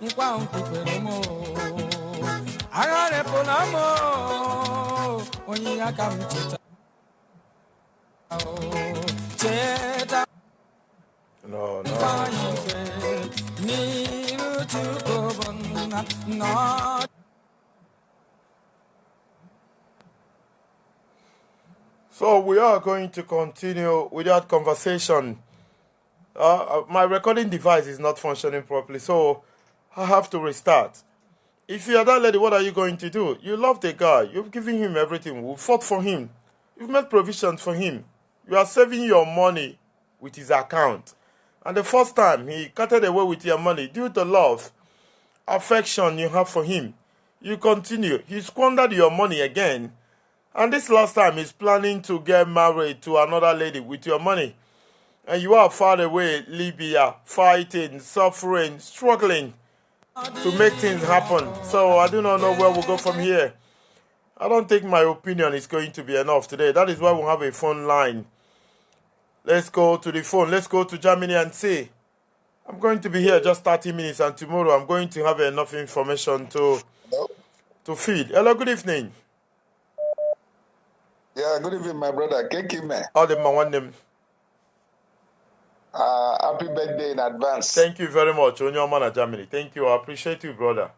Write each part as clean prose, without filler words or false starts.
Nkwa nkwukwere m agharịpụla m onye ya ka m cheta cheta. No. Nkwa anyị kwere n'iru Chukwu bụ nna nọ. So we are going to continue with that conversation. My recording device is not functioning properly, so I have to restart. If you are that lady, what are you going to do? You love the guy. You've given him everything. You fought for him. You've made provisions for him. You are saving your money with his account. And the first time he cutted away with your money due to love, affection you have for him, you continue. He squandered your money again. And this last time he's planning to get married to another lady with your money. And you are far away, Libya, fighting, suffering, struggling to make things happen. So I do not know where we'll go from here. I don't think my opinion is going to be enough today. That is why we have a phone line. Let's go to the phone. Let's go to Germany and see. I'm going to be here just 30 minutes, and tomorrow I'm going to have enough information to Hello? to feed. Hello, good evening. Yeah, good evening, my brother. Kekime. All the man. Happy birthday in advance. Thank you very much, Onyomana Germany. Thank you. I appreciate you, brother.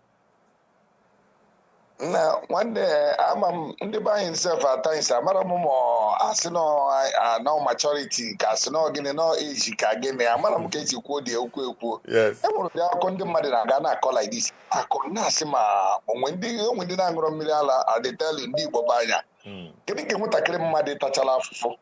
Na nwanne ama m ndị be anyị nsef at times amara m ma ọ asị nọ maturity ka asị nọ gịnị nọ age ka gịnị amara m ka esi kwuo dị ekwu ekwuo. Yes. E nwere ụdị akụkọ ndị mmadụ na-aga na-akọ like this, akọ na-asị ma onwe ndị na-aṅụrọ mmiri ala adịtelu ndị Igbo be anya. Kedu nke nwatakịrị mmadụ tachara afụfụ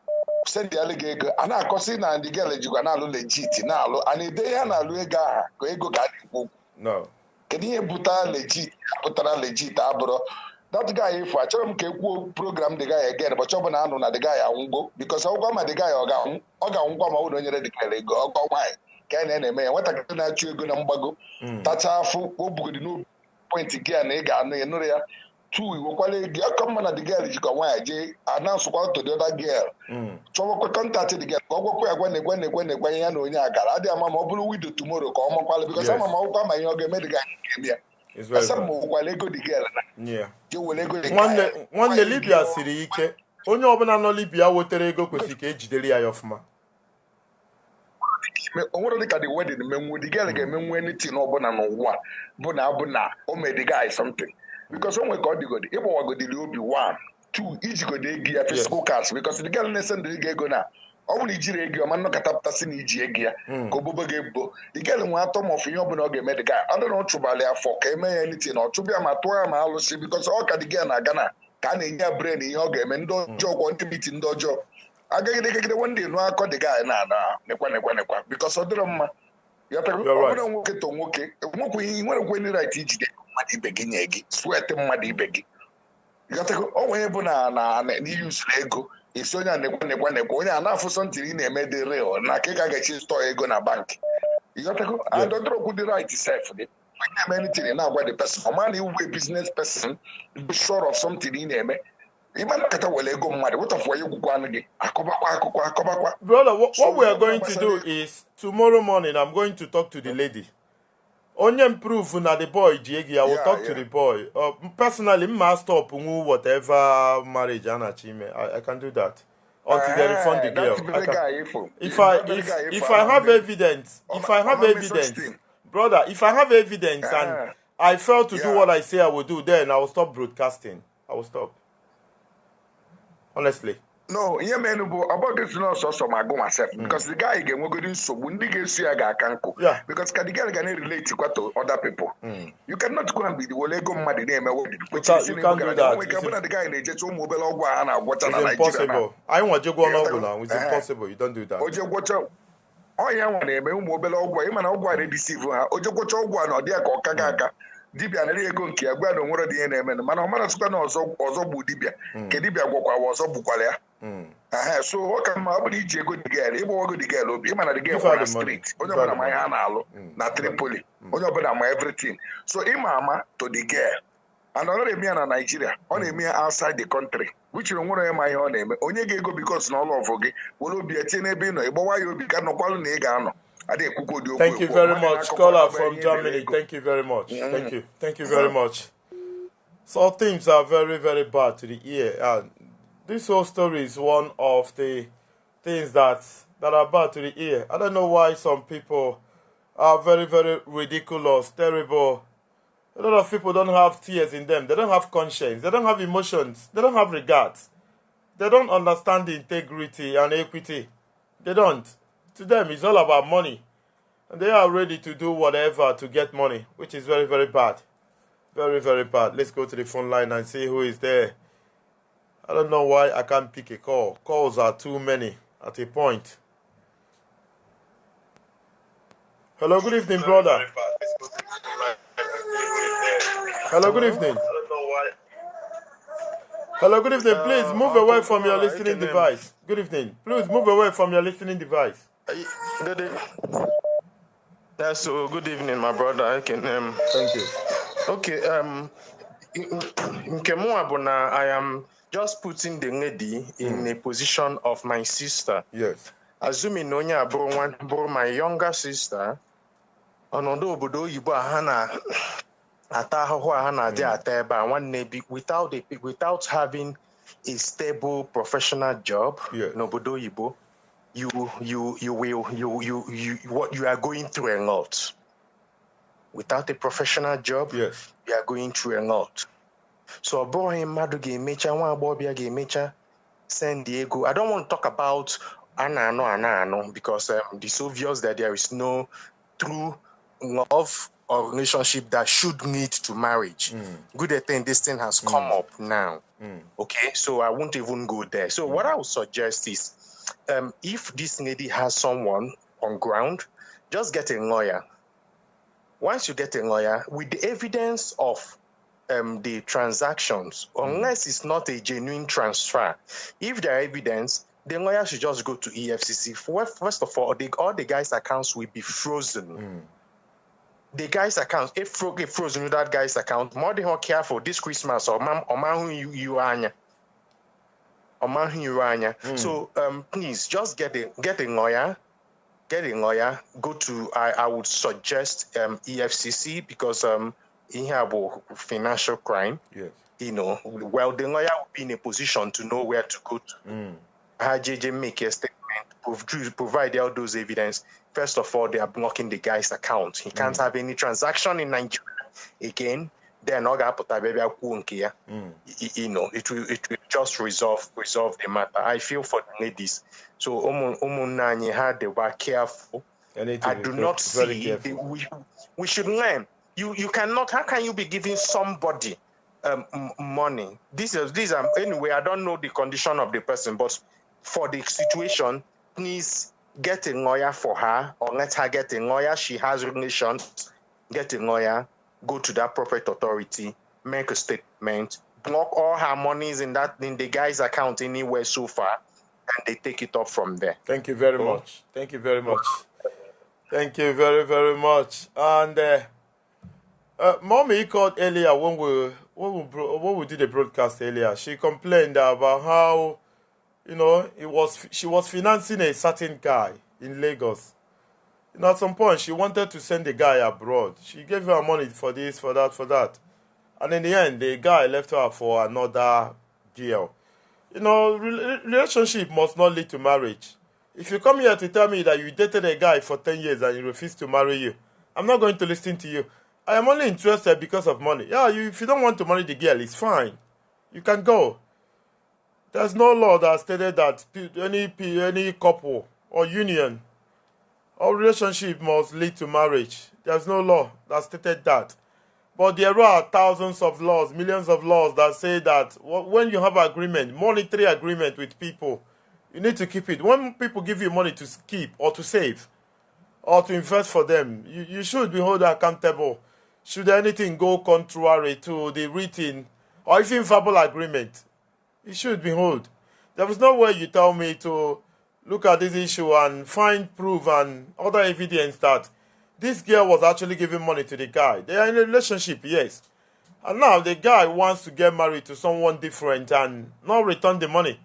sendịalụ gị ego a na-akọsị na ndị gel jikwa na-alụ legit na-alụ a na-ede ihe a na-alụ ego aha ka ego ka a na-ekwu okwu. No. Kedu ihe pụtara legit pụtara legit abụrụ that guy efu. Achọrọ m ka e kwuo program the guy again, but ọ bụ na anụ na the guy anwụgo because ọgwa ma the guy ọ ga-anwụ, ọ ga-anwụkwa ma ọ bụrụ na o nyere the guy ego ọgọ nwaanyị ka a na-eme ya. Nwatakịrị na-achụ ego na mgbago tacha afụ o bugodi n'obi point gị a na ị ga-anụ ya nụrụ ya tu iwekwala ego ọkọ mma na the girl jikwa nwaanyị jee anansụkwa to the other girl, chọwakwa contact the girl ka ọ gwakwa ya gwa na-egwe na-egwe na-egwe ya na onye a gara adịghị ama ma ọ bụrụ widow tomorrow ka ọ makwala because ama ma ọgwụkwa ma ihe ọ ga-eme the guy ga-eme ya. It's very asa ma bad. owekwala ego the girl na jee were ego the Nwanne guy. nwanne, Libya siri ike. Onye ọbụla nọ Libya wetere ego kwesịrị ka ejidere ya ya ọfụma. O nwere dịka the wedding menwu the girl ga-emenwu anything ọbụla n'ụwa bụ na abụ na o mee the guy something because o nwere ka ọ dịgodi ịgbawagodiri obi one two ijigodi ego ya physical cash because the girl na-esendịrị gị ego na ọ bụrụ na ijiri ego ya ọma nnọkọta pụtasị na iji ego ya ka obobo gị ebubo. The girl nwee atọ ma ọfụ ihe ọbụla ọ ga-eme the guy ọ dị na ọ chụbala ya afọ ka eme ya anything, ọ chụbịa ma tụọ ya ma alụsị because ọ ka the girl na-aga na ka a na-enye ya brain ihe ọ ga-eme ndị ọjọọ gwọ ndị miti ndị ọjọọ agagide gagide one day nụ akọ the guy na na nekwa nekwa nekwa because ọ dịrọ mma. Ghọtago? You're Ọ right. bụrụ nwoke to nwoke nwekwe ihe nwere any right ijide mmadụ ibe gị nye gị sweat mmadụ ibe gị. Ghọtago? O nwere bụ na n'iyi usoro ego esi onye a nekwa nekwa nekwa onye a na-afụ something ị na-eme dị real na ka ị ga-agachi store ego na bank. Ghọtago? And ọdịrọkwu dị right sef dị na-eme anything ị na-agwa the person ọ ma na iwu a business person be sure of something ị na-eme ịma nakọta were ego mmadụ wetafụ ya egwukwa anụ gị akọbakwa akụkọ akọbakwa. Brother, what, So what we are what going to do is tomorrow morning I'm going to talk to the lady. Onye improve na the boy ji ego ya, I will talk to the boy. Personally, m ma stop nwu whatever marriage a na-achọ ime. I can do that until they refund the Eh, girl. that I very can, guy ifo if I that very if guy ifo if I have evidence, if I have ọma evidence, 16 brother, if I have evidence and I fail to do what I say I will do, then I will stop broadcasting. I will stop. Honestly. No, ihe menu bụ ọ bụghị si n'ọsọsọ ma gụ myself because the guy ga-enwegodi nsogbu ndị ga-eso ya ga-aka nkụ because ka the girl ga na-relate kwa to other people. You cannot go and be were ego mmadụ na-eme wedding. You can't, you can't do that. Nwere ike It's, bụ na the guy na-ejecha ụmụ obere ọgwụ a na-agwọcha it's na Nigeria na impossible. I want to go on now. It's Ehe. impossible. You don't do that. O je gwọcha ọnya nwa na-eme ụmụ obere ọgwụ a ịma na ọgwụ a na-edeceive ha o je gwọcha ọgwụ a na ọ dị ya ka ọ kaga aka dibịa nara ego nke ya gwa ya na onwere dị ihe na-emenụ mana ọ marasịkwa na ọzọ ọzọ gbu dibịa nke dibịa gwọkwa ọzọ gbukwara ya. Ehe, so ọ ka mma ọ bụrụ iji ego the girl ịgbawago the girl obi ịma na the girl Give her kwụ na the money. street onye Give her ọbụla the ma ihe money. a na-alụ na Tripoli onye ọbụla ma everything, so ịma ama to the girl and ọ na-eme ya na Nigeria, ọ na-eme ya outside the country which na onwere onye ma ihe ọ na-eme onye ga-ego because na ọlụ ọfụ gị were obi ya tinye n'ebe ị nọ ịgbawa ya obi ka nọkwalụ na ị ga-anọ. Adịghị ekwukwa ụdị okwu Thank you ekwu. very Mmadụ much, na-akọkwa caller akọba from ihe edere Germany. ego. Thank you very much. Thank you. Thank you very much. So things are very, very bad to the ear. And this whole story is one of the things that are bad to the ear. I don't know why some people are very, very ridiculous, terrible. A lot of people don't have tears in them. They don't have conscience. They don't have emotions. They don't have regards. They don't understand the integrity and equity. They don't. To them, it's all about money. And they are ready to do whatever to get money, which is very, very bad. Very, very bad. Let's go to the phone line and see who is there. I don't know why I can't pick a call. Calls are too many at a point. Hello, good evening, brother. Hello, good evening. Hello, good evening. Please move away Uncle from your Kumara, listening Ekenem. device. Good evening. Please move away from your listening device. Good evening. Yeah, so good evening, my brother. Ekenem. Thank you. Okay, nke mụnwa bụ na I am just putting the lady in a position of my sister. Yes. Assuming na onye a bụrụ nwa bụrụ my younger sister, ọnọdụ obodo oyibo a ha na-ata ahụhụ a ha na-adị ata ebe a nwanne bi without having a stable professional job n'obodo oyibo, you will you you you what you are going through a lot. Without a professional job, you are going through a lot. So ọ bụghị mmadụ ga-emecha nwa agbọghọbịa ga-emecha send ego. I don't want to talk about ana anụ ana anụ because it's obvious that there is no true love or relationship that should lead to marriage. Good thing this thing has come up now. Okay, so I won't even go there. So what I would suggest is, if this lady has someone on ground, just get a lawyer. Once you get a lawyer, with the evidence of the transactions, unless it's not a genuine transfer, if there are evidence, the lawyer should just go to EFCC. First of all, all the guys' accounts will be frozen. The guy's account, if frozen that guy's account, more than careful this Christmas or man or man who you anya. Or man who you anya. So please just get a lawyer. Get a lawyer. Go to I would suggest EFCC because ihe a bụ financial crime. Well, the lawyer will be in a position to know where to go to. Ha JJ make a statement, provide all those evidence. First of all, they are blocking the guy's account. He can't have any transaction in Nigeria again. Then ọ ga-apụta bịa bịa kwuo nke ya. It will just resolve the matter. I feel for the ladies. So ụmụnne anyị ha dịkwa careful. They need to I be do not very see careful. we should learn. You cannot. How can you be giving somebody money? This is this. Anyway, I don't know the condition of the person, but for the situation, please get a lawyer for her, or let her get a lawyer. She has relations. Get a lawyer. Go to that appropriate authority. Make a statement. Block all her monies in the guy's account anywhere so far, and they take it up from there. Thank you very much. Thank you very much. Thank you very, very much. And Mommy called earlier when we did the broadcast earlier. She complained about how it was she was financing a certain guy in Lagos. At some point she wanted to send the guy abroad. She gave her money for this, for that, for that. And in the end, the guy left her for another girl. Relationship must not lead to marriage. If you come here to tell me that you dated a guy for 10 years and he refused to marry you, I'm not going to listen to you. I am only interested because of money. Yeah, if you don't want to marry the girl, it's fine. You can go. There's no law that stated that any couple or union or relationship must lead to marriage. There's no law that stated that. But there are thousands of laws, millions of laws that say that when you have agreement, monetary agreement with people, you need to keep it. When people give you money to keep or to save or to invest for them, you should be held accountable. Should anything go contrary to the written or even verbal agreement, it should be held. There is no way you tell me to look at this issue and find proof and other evidence that this girl was actually giving money to the guy. They are in a relationship, yes. And now the guy wants to get married to someone different and not return the money.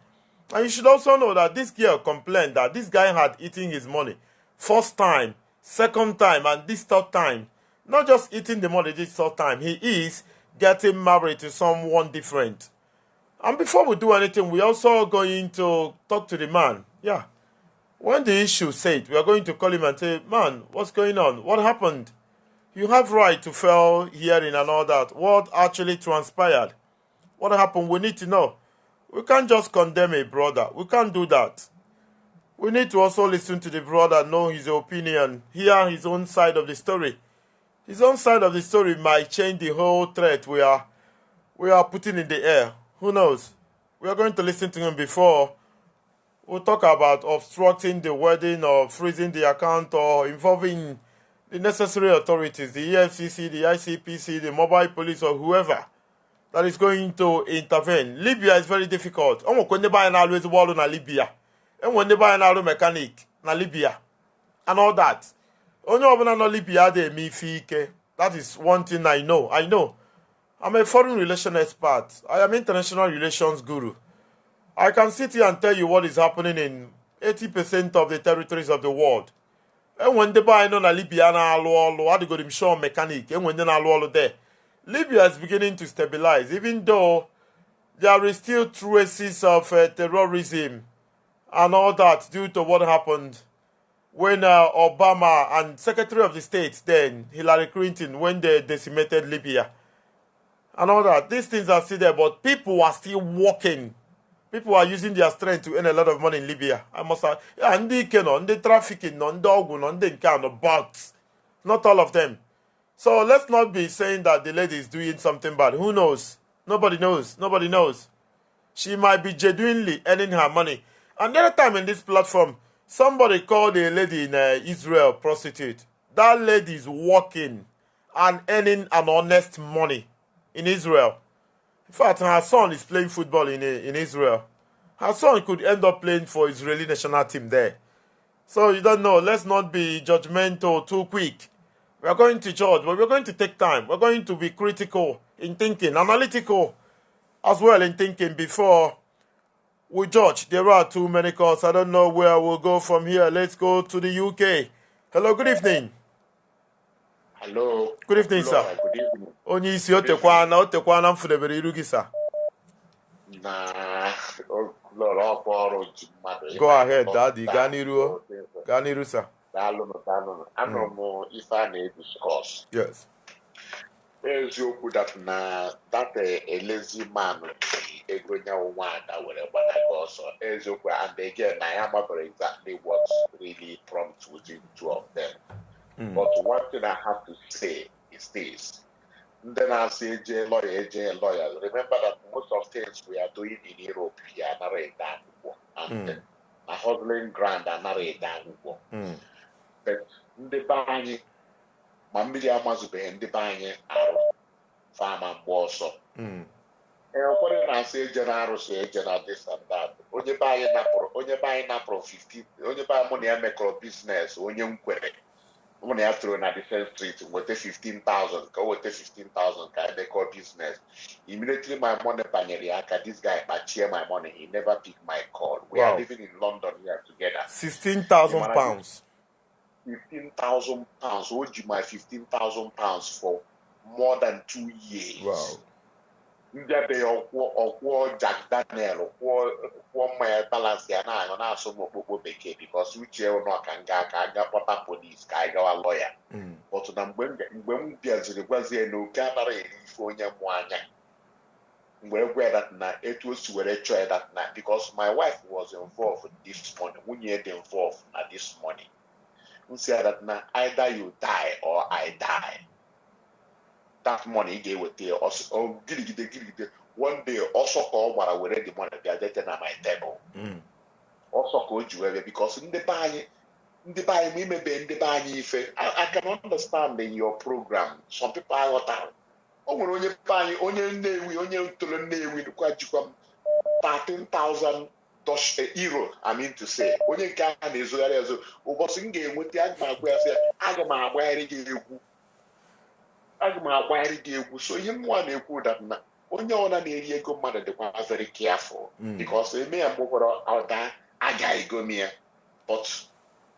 And you should also know that this girl complained that this guy had eaten his money. First time, Second time, and this third time, not just eating the money this third time, he is getting married to someone different. And before we do anything, we also going to talk to the man. Yeah. When the issue said, we are going to call him and say, "Man, what's going on? What happened? You have right to fail hearing and all that. What actually transpired? What happened? We need to know." We can't just condemn a brother. We can't do that. We need to also listen to the brother, know his opinion, hear his own side of the story. His own side of the story might change the whole threat we are putting in the air. Who knows? We are going to listen to him before we talk about obstructing the wedding or freezing the account or involving the necessary authorities, the EFCC, the ICPC, the mobile police, or whoever that is going to intervene. Libya is very difficult. O nwekwa ndị be anyị na-alụ ezigbo ọrụ na Libya. Enwe ndị be anyị na-arụ mechanic na Libya and all that. Onye ọbụla nọ Libya adịghị eme ife ike. That is one thing I know. I know. I'm a foreign relation expert. I am international relations guru. I can sit here and tell you what is happening in 80% of the territories of the world. Enwe ndị be anyị nọ na Libya na-alụ ọlụ, adịgoro m sure mechanic, enwe ndị na-alụ ọlụ there. Libya is beginning to stabilize, even though there is still traces of terrorism and all that due to what happened when Obama and Secretary of the State then, Hillary Clinton, when they decimated Libya and all that. These things are still there, but people are still working. People are using their strength to earn a lot of money in Libya. I must say, yeah, ndị ike nọ, ndị trafficking nọ, ndị ọgwụ nọ, ndị nke a nọ, but not all of them. So let's not be saying that the lady is doing something bad. Who knows? Nobody knows. Nobody knows. She might be genuinely earning her money. And the other time in this platform, somebody called a lady in Israel prostitute. That lady is working and earning an honest money in Israel. In fact, her son is playing football in Israel. Her son could end up playing for Israeli national team there. So you don't know. Let's not be judgmental too quick. We are going to judge, but we're going to take time. We're going to be critical in thinking, analytical as well in thinking before we judge. There are too many calls. I don't know where we'll go from here. Let's go to the UK. Hello, good evening. Hello. Good evening, sir. Laura, good evening. Onye isi otekwana otekwana m fudebere iru gị, sir. Na Laura, ọkwa ọrụ ji mmadụ. Go ahead, Daddy. Gaa n'iru o. Gaa n'iru, sir. Daalụnụ, daalụnụ. Anụrụ m ife a na-ediscuss. Eziokwu that na that a lazy man ji ego nyanwụ nwaada were gbanaga ọsọ. Eziokwu, and again, na ya mabara exactly what really prompt within two of them. But one thing I have to say is this. Ndị na-asị eje lawyer, eje lawyer, remember that most of things we are doing in Europe here anara ede akwụkwọ and na hustling ground anara ede akwụkwọ. But ndị be anyị ma mmiri amazubeghị ndị be anyị arụ fama mgbe ọsọ. Ee, ụfọdụ na-asị eje na arụsị, eje na this and that. Onye be anyị napụrụ, onye be anyị napụrụ 15, onye be anyị mụ na ya mekọrọ business, onye nkwere mụ na ya tụrụ na the same street nweta 15,000 ka o weta 15,000 ka anyị mekọọ business. Immediately my money banyere ya aka, this guy kpachie my money. He never pick my call. We are living in London here together. £16,000. £15,000. O ji my £15,000 for more than 2 years. Ndị abeghị ọkwụọ ọkwụọ Jack Daniel, kwụọ kwụọ mmanya balance ya na-aṅụ na-asụ m okpokpo bekee because uche nọ ka m gaa ka a ga kpọta police ka anyị gawa lawyer. But na mgbe m bịaziri gwazie na oke anara eri ife onye mụ anya mgbe gwa ya that na etu o si were chọọ ya that na because my wife was involved in this money, nwunye dị involved na this money, m si ya that na either you die or I die, that money ị ga-eweta ya ọ gịrịgide gịrịgide. One day ọsọ ka ọ gbara were the money bịa dete na my table. Ọsọ ka o ji wee bịa because ndị be anyị ma imebe ndị be anyị ife. I can understand in your program some people aghọtara o nwere onye be anyị, onye Nnewi, onye toro Nnewi kwa jikwa m 13,000 Dutch euro, I mean to say, onye nke ahụ na-ezogharị ezo. Ụbọchị m ga-enweta, aga m agwa ya sị ya, aga m agbagharị gị egwu, aga m agbagharị gị egwu. So ihe mmụọ na-ekwu that na onye ọbụla na-eri ego mmadụ dịkwa very careful because eme ya mgbe ụfọdụ ọda agaghị egomi ya, but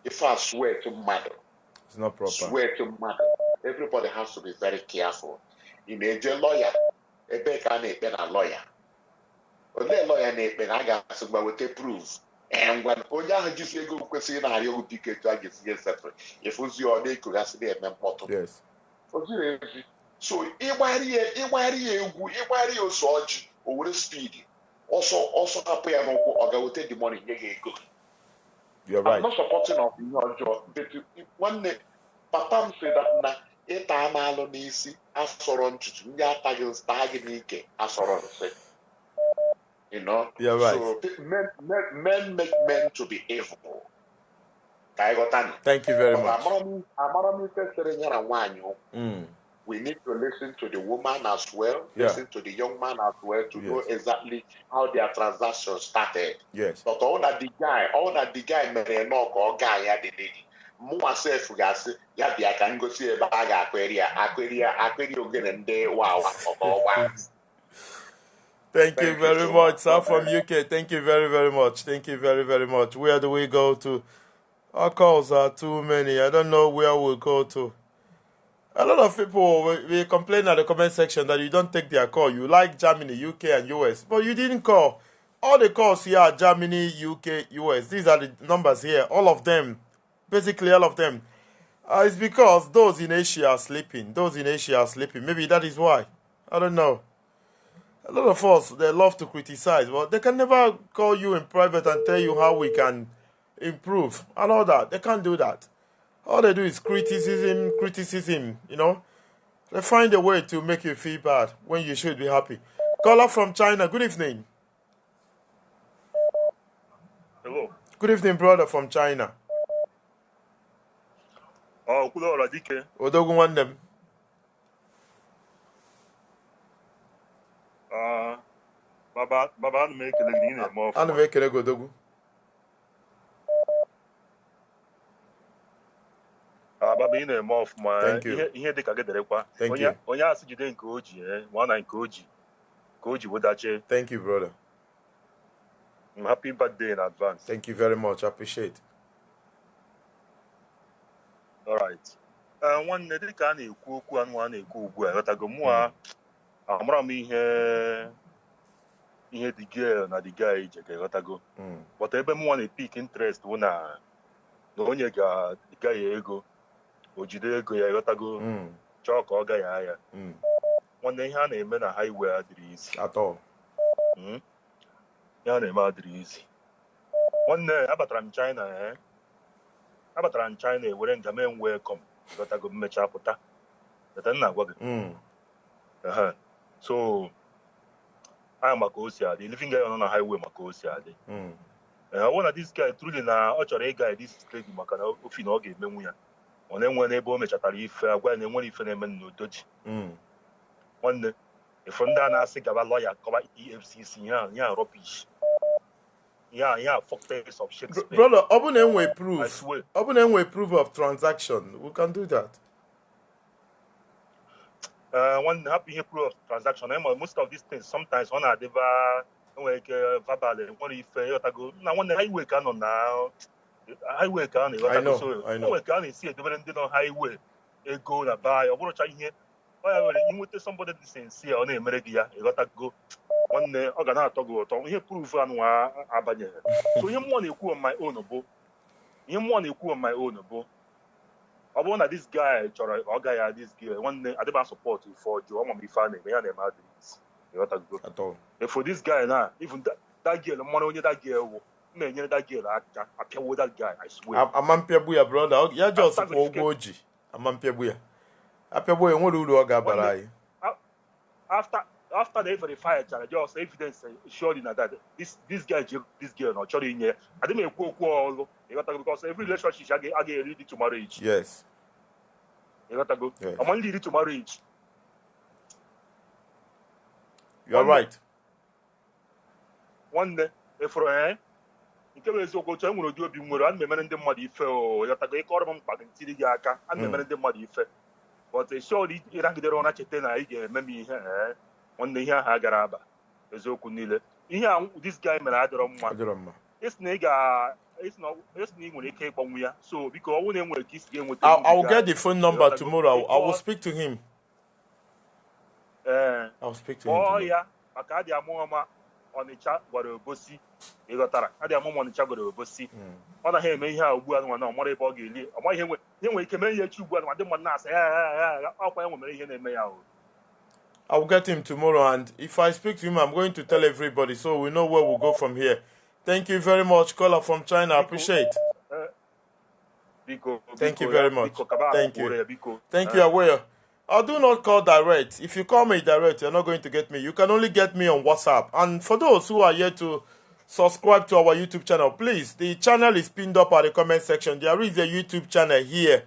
ife a sweat mmadụ. It's It's not proper. Sweat mmadụ. Everybody has to be very careful. Ị na-eje lọya, ebe ka a na-ekpe na lọya? Olee lọya na-ekpe na a ga-asị gwa weta proof? Ee, ngwa, onye ahụ jizi ego kwesịrị na-arịọ biko etu a ga-esi nye setụrụ ịfụzi ọ na-ekogasị na-eme mkpọtụ. Yes. O ziri ezi. So ịgbari ya egwu, ịgbari ya ose ọjị, o were speed ọsọ ọsọ hapụ ya n'ụkwụ, ọ ga-weta the money nye gị ego. You're I'm right. not supporting of ihe ọjọọ, but nwanne papa m sị that na ịta anụ alụ n'isi asọrọ ntutu, ndị ataghị nsị taa gị n'ike asọrọ nsị. You're right. So men make men to be evil. Ka anyị ghọta nụ. Thank you very But much. Amara m ife sịrị ya na nwaanyị okwu. We need to listen to the woman as well, listen to the young man as well, to know exactly how their transaction started. But all that the guy mere nọ ka ọ gaa ya the lady. Mụnwa sef ga-asị ya bịa ka ngosi ebe a ga-akweri ya akweri ya akweri ogene ndị wawa ọka ọgba. Thank you Thank you very so much, much. sir, from UK. Thank you very, very much. Thank you very, very much. Where do we go to? Our calls are too many. I don't know where we'll go to. A lot of people will complain at the comment section that you don't take their call. You like Germany, UK, and US, but you didn't call. All the calls here are Germany, UK, US. These are the numbers here. All of them. Basically, all of them. It's because those in Asia are sleeping. Those in Asia are sleeping. Maybe that is why. I don't know. A lot of us, they love to criticize, but they can never call you in private and tell you how we can improve and all that. They can't do that. All they do is criticism, criticism. They find a way to make you feel bad when you should be happy. Caller from China, good evening. Hello. Good evening, brother from China. Oh, Okwuluọra dike. Odogwu nwanne m. Ah, baba baba, ana m ekele gị na ị na-eme Ana m ọfụma. Ekele gị, Odogwu. Ah, baba, ị na-eme ọfụma. Thank you. Ihe ihe dị ka gị dịrịkwa. Thank Onye you. Onye asị jide nke o ji, ma na nke o ji ka o ji wedache. Thank you, brother. Happy birthday in advance. Thank you very much. I appreciate. All right. Nwanne, dịka a na-ekwu okwu anụ a na-ekwu ugbu a, ghọtago mụa amara m ihe ihe the girl na the guy je ka ghọtago, but ebe mụnwa na-epick interest bụ na onye ga the guy ego, o jide ego ya, ghọtago, chọọ ka ọ gaa ya ya. Nwanne, ihe a na-eme na highway adịrị easy. At all. Ihe a na-eme adịrị easy. Nwanne, abatara m China, abatara m China, ewere nga mee m welcome, ghọtago, mmechaa pụta eta nna agwa gị. Ehe. So anya maka o si adị living guy nọ na highway maka o si adị. Ee, ọ bụrụ na this guy truly na ọ chọrọ ịga this lady maka na ofi na ọ ga-emenwu ya, ọ na-enwe n'ebe o mechatara ife agwa ya na enwere ife na-eme n'udo ji. Nwanne, ifu ndị a na-asị gaba lọya kọba EFCC, ihe a rubbish, ihe a folktales of Shakespeare. Brother, ọ bụ na enwe I proof. swear. Ọ bụ na enwe proof of transaction, we can do that. Ee, nwanne, hapụ ihe proof of transaction. Most of these things sometimes ọ na-adịba enwere ike verbal, enwere ife, ịghọtago, na nwanne, highway ka nọ na highway ka a I na-ịghọtago. know, So I know. enwere ka a na-esi edobere ndị nọ highway ego na be anyị, ọ bụrụcha ihe ọ ya nwere inweta somebody dị sincere, ọ na-emere gị ya, ịghọtago, nwanne, ọ ga na-atọ gị ụtọ. Ihe proof anụnwa abanyeghị. So ihe mmụọ na-ekwu on my own bụ, ihe mmụọ na-ekwu on my own bụ, ọ bụrụ na this guy chọrọ ọ gaghị ya this girl, nwanne, adịba support ife ọjọọ. Ọ ma m ife a na-eme ya na-eme adịghị easy, ịghọtago. At all. For this guy na even that girl, mmanụ onye that girl wụ m na-enyere that girl aka apịawo that guy, I swear. Ama mpịagbu ya, brother. Ya just After kwụọ ụgwọ o ji. Ama mpịagbu ya. Apịagbu ya, nwere uru ọ ga-abara Nwanne, anyị. After they verify chara just evidence surely na that this guy ji this girl na ọ chọrọ inye ya, adị m ekwu okwu ọlụ, ịghọtago, because every relationship a ga-eri to marriage. Ịghọtago. Yes. Ọma ndị to marriage. You are Nwanne, right. Nwanne, efuru ee nke bụ eziokwu, otu e nwere ụdị obi m nwere, ana m emere ndị mmadụ ife o, ịghọtago, ịkọrọ m mkpa gị, ntiri gị aka, ana m emere ndị mmadụ ife, but surely ịragidere ụra cheta na ị ga-eme m ihe, ee, nwanne, ihe ahụ agara aba eziokwu niile. Ihe a this guy mere adịrọ mma. Ọ dịrọ mma. Isi na ị ga Esi na ị nwere ike ịkpọnwụ ya, so biko, ọ bụrụ na enwere ka isi ga-enweta I will get the phone number tomorrow. I will speak to him. Ee. I will speak to him Kpọọ tomorrow. ya, maka adị amụ ọma Ọnịcha gwara Obosi. Ịghọtara? Adị amụ ọma Ọnịcha gwara Obosi. Ọ naghị eme ihe a ugbu a nwa na ọ mara ebe ọ ga-eli. Ọ maghị ihe nwere ike mee ihe echi ugbu a nwa ndị mmadụ na-asa ya ya ya ya ọkwa ya nwemere ihe na-eme ya o. I will get him tomorrow, and if I speak to him, I'm going to tell everybody so we know where we'll go from here. Thank you very much, caller from China. I Biko. Appreciate. Biko. Thank you Biko very ya much. biko kaba Thank akwụkwọ you. ya biko. Thank you, Aware. I do not call direct. If you call me direct, you're not going to get me. You can only get me on WhatsApp. And for those who are yet to subscribe to our YouTube channel, please, the channel is pinned up at the comment section. There is a YouTube channel here.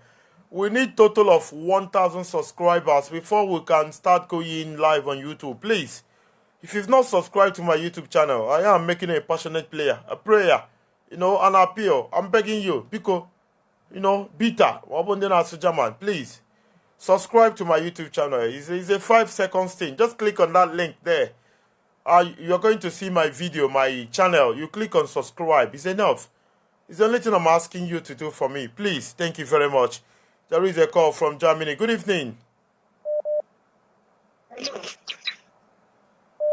We need total of 1,000 subscribers before we can start going live on YouTube. Please, if you've not subscribed to my YouTube channel, I am making a passionate player, a prayer, an appeal. I'm begging you, Biko, bitte, German, please subscribe to my YouTube channel. It's a 5 second thing. Just click on that link there. You're going to see my video, my channel. You click on subscribe. It's enough. It's the only thing I'm asking you to do for me. Please, thank you very much. There is a call from Germany. Good evening.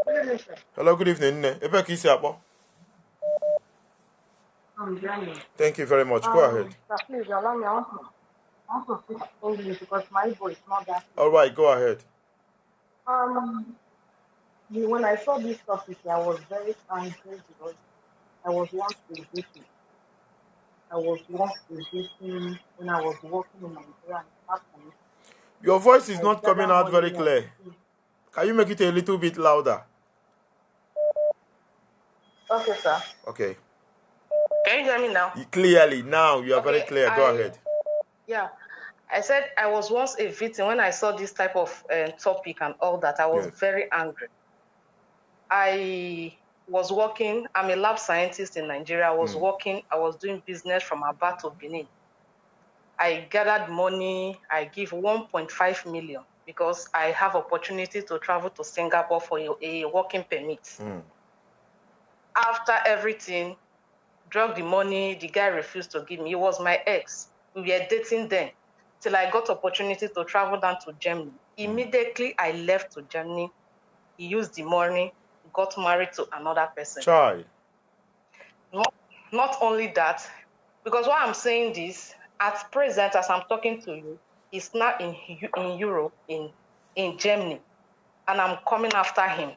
Good evening, sir. Hello, good evening. Nne. Ebe ka isi akpọ? From Germany. Thank you very much. Go ahead. Sir, please allow me. I want to speak English because my voice is not that. All right, go ahead. When I saw this topic, I was very angry because I was once a victim. I was once a victim when I was working in Nigeria and it happened. Your voice is I not coming gathered out very money. clear. Can you make it a little bit louder? Okay, sir. Okay. Can you hear me now? Clearly, now you are very Okay, clear. Go ahead. Yeah, I said I was once a victim. When I saw this type of topic and all that, I was very angry. I was working, I'm a lab scientist in Nigeria. I was working, I was doing business from Aba to Benin. I gathered money, I give 1.5 million because I have opportunity to travel to Singapore for a working permit. After everything, drug the money, the guy refused to give me. He was my ex. We were dating then till I got opportunity to travel down to Germany. Immediately I left to Germany, he used the money, got married to another person. Child. Not only that, because why I'm saying this, at present, as I'm talking to you, he's now in Europe, in Germany, and I'm coming after him.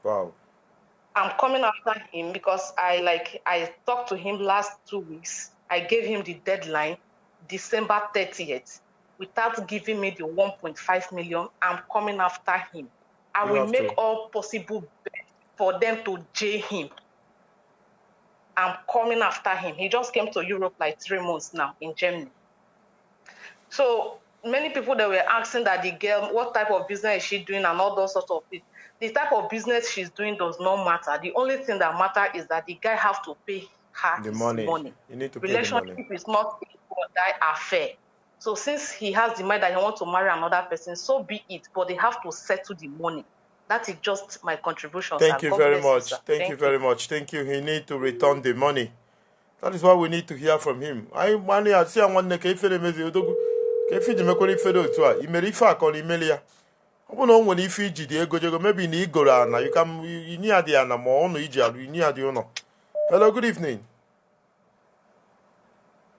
Wow. I'm coming after him because I talked to him last 2 weeks. I gave him the deadline, December 30th. Without giving me the 1.5 million, I'm coming after him. I You will have make to. all possible best for them to jail him. I'm coming after him. He just came to Europe like 3 months now in Germany. So many people that were asking that the girl, what type of business is she doing and all those sorts of things. The type of business she's doing does not matter. The only thing that matter is that the guy have to pay her The his money. money. You need to pay the Relationship money. is not a do or die affair. So since he has the mind that he wants to marry another person, so be it. But they have to settle the money. That is just my contribution, Thank sir. you God very bless you, much. sir. Thank you Thank you. very much. Thank you. He need to return the money. That is what we need to hear from him. Anyị nwanne ya sị ya, nwanne, ka ife na-emezi odogwu ka ife ji mekwara ife dị otu a i mere ife a ka ọ na imeli ya. Ọ bụrụ na o nwere ife iji dị ego jego mebi na igoro ana, you can inye ya dị ana ma ụnọ iji arụ inye ya dị ụnọ. Hello, good evening.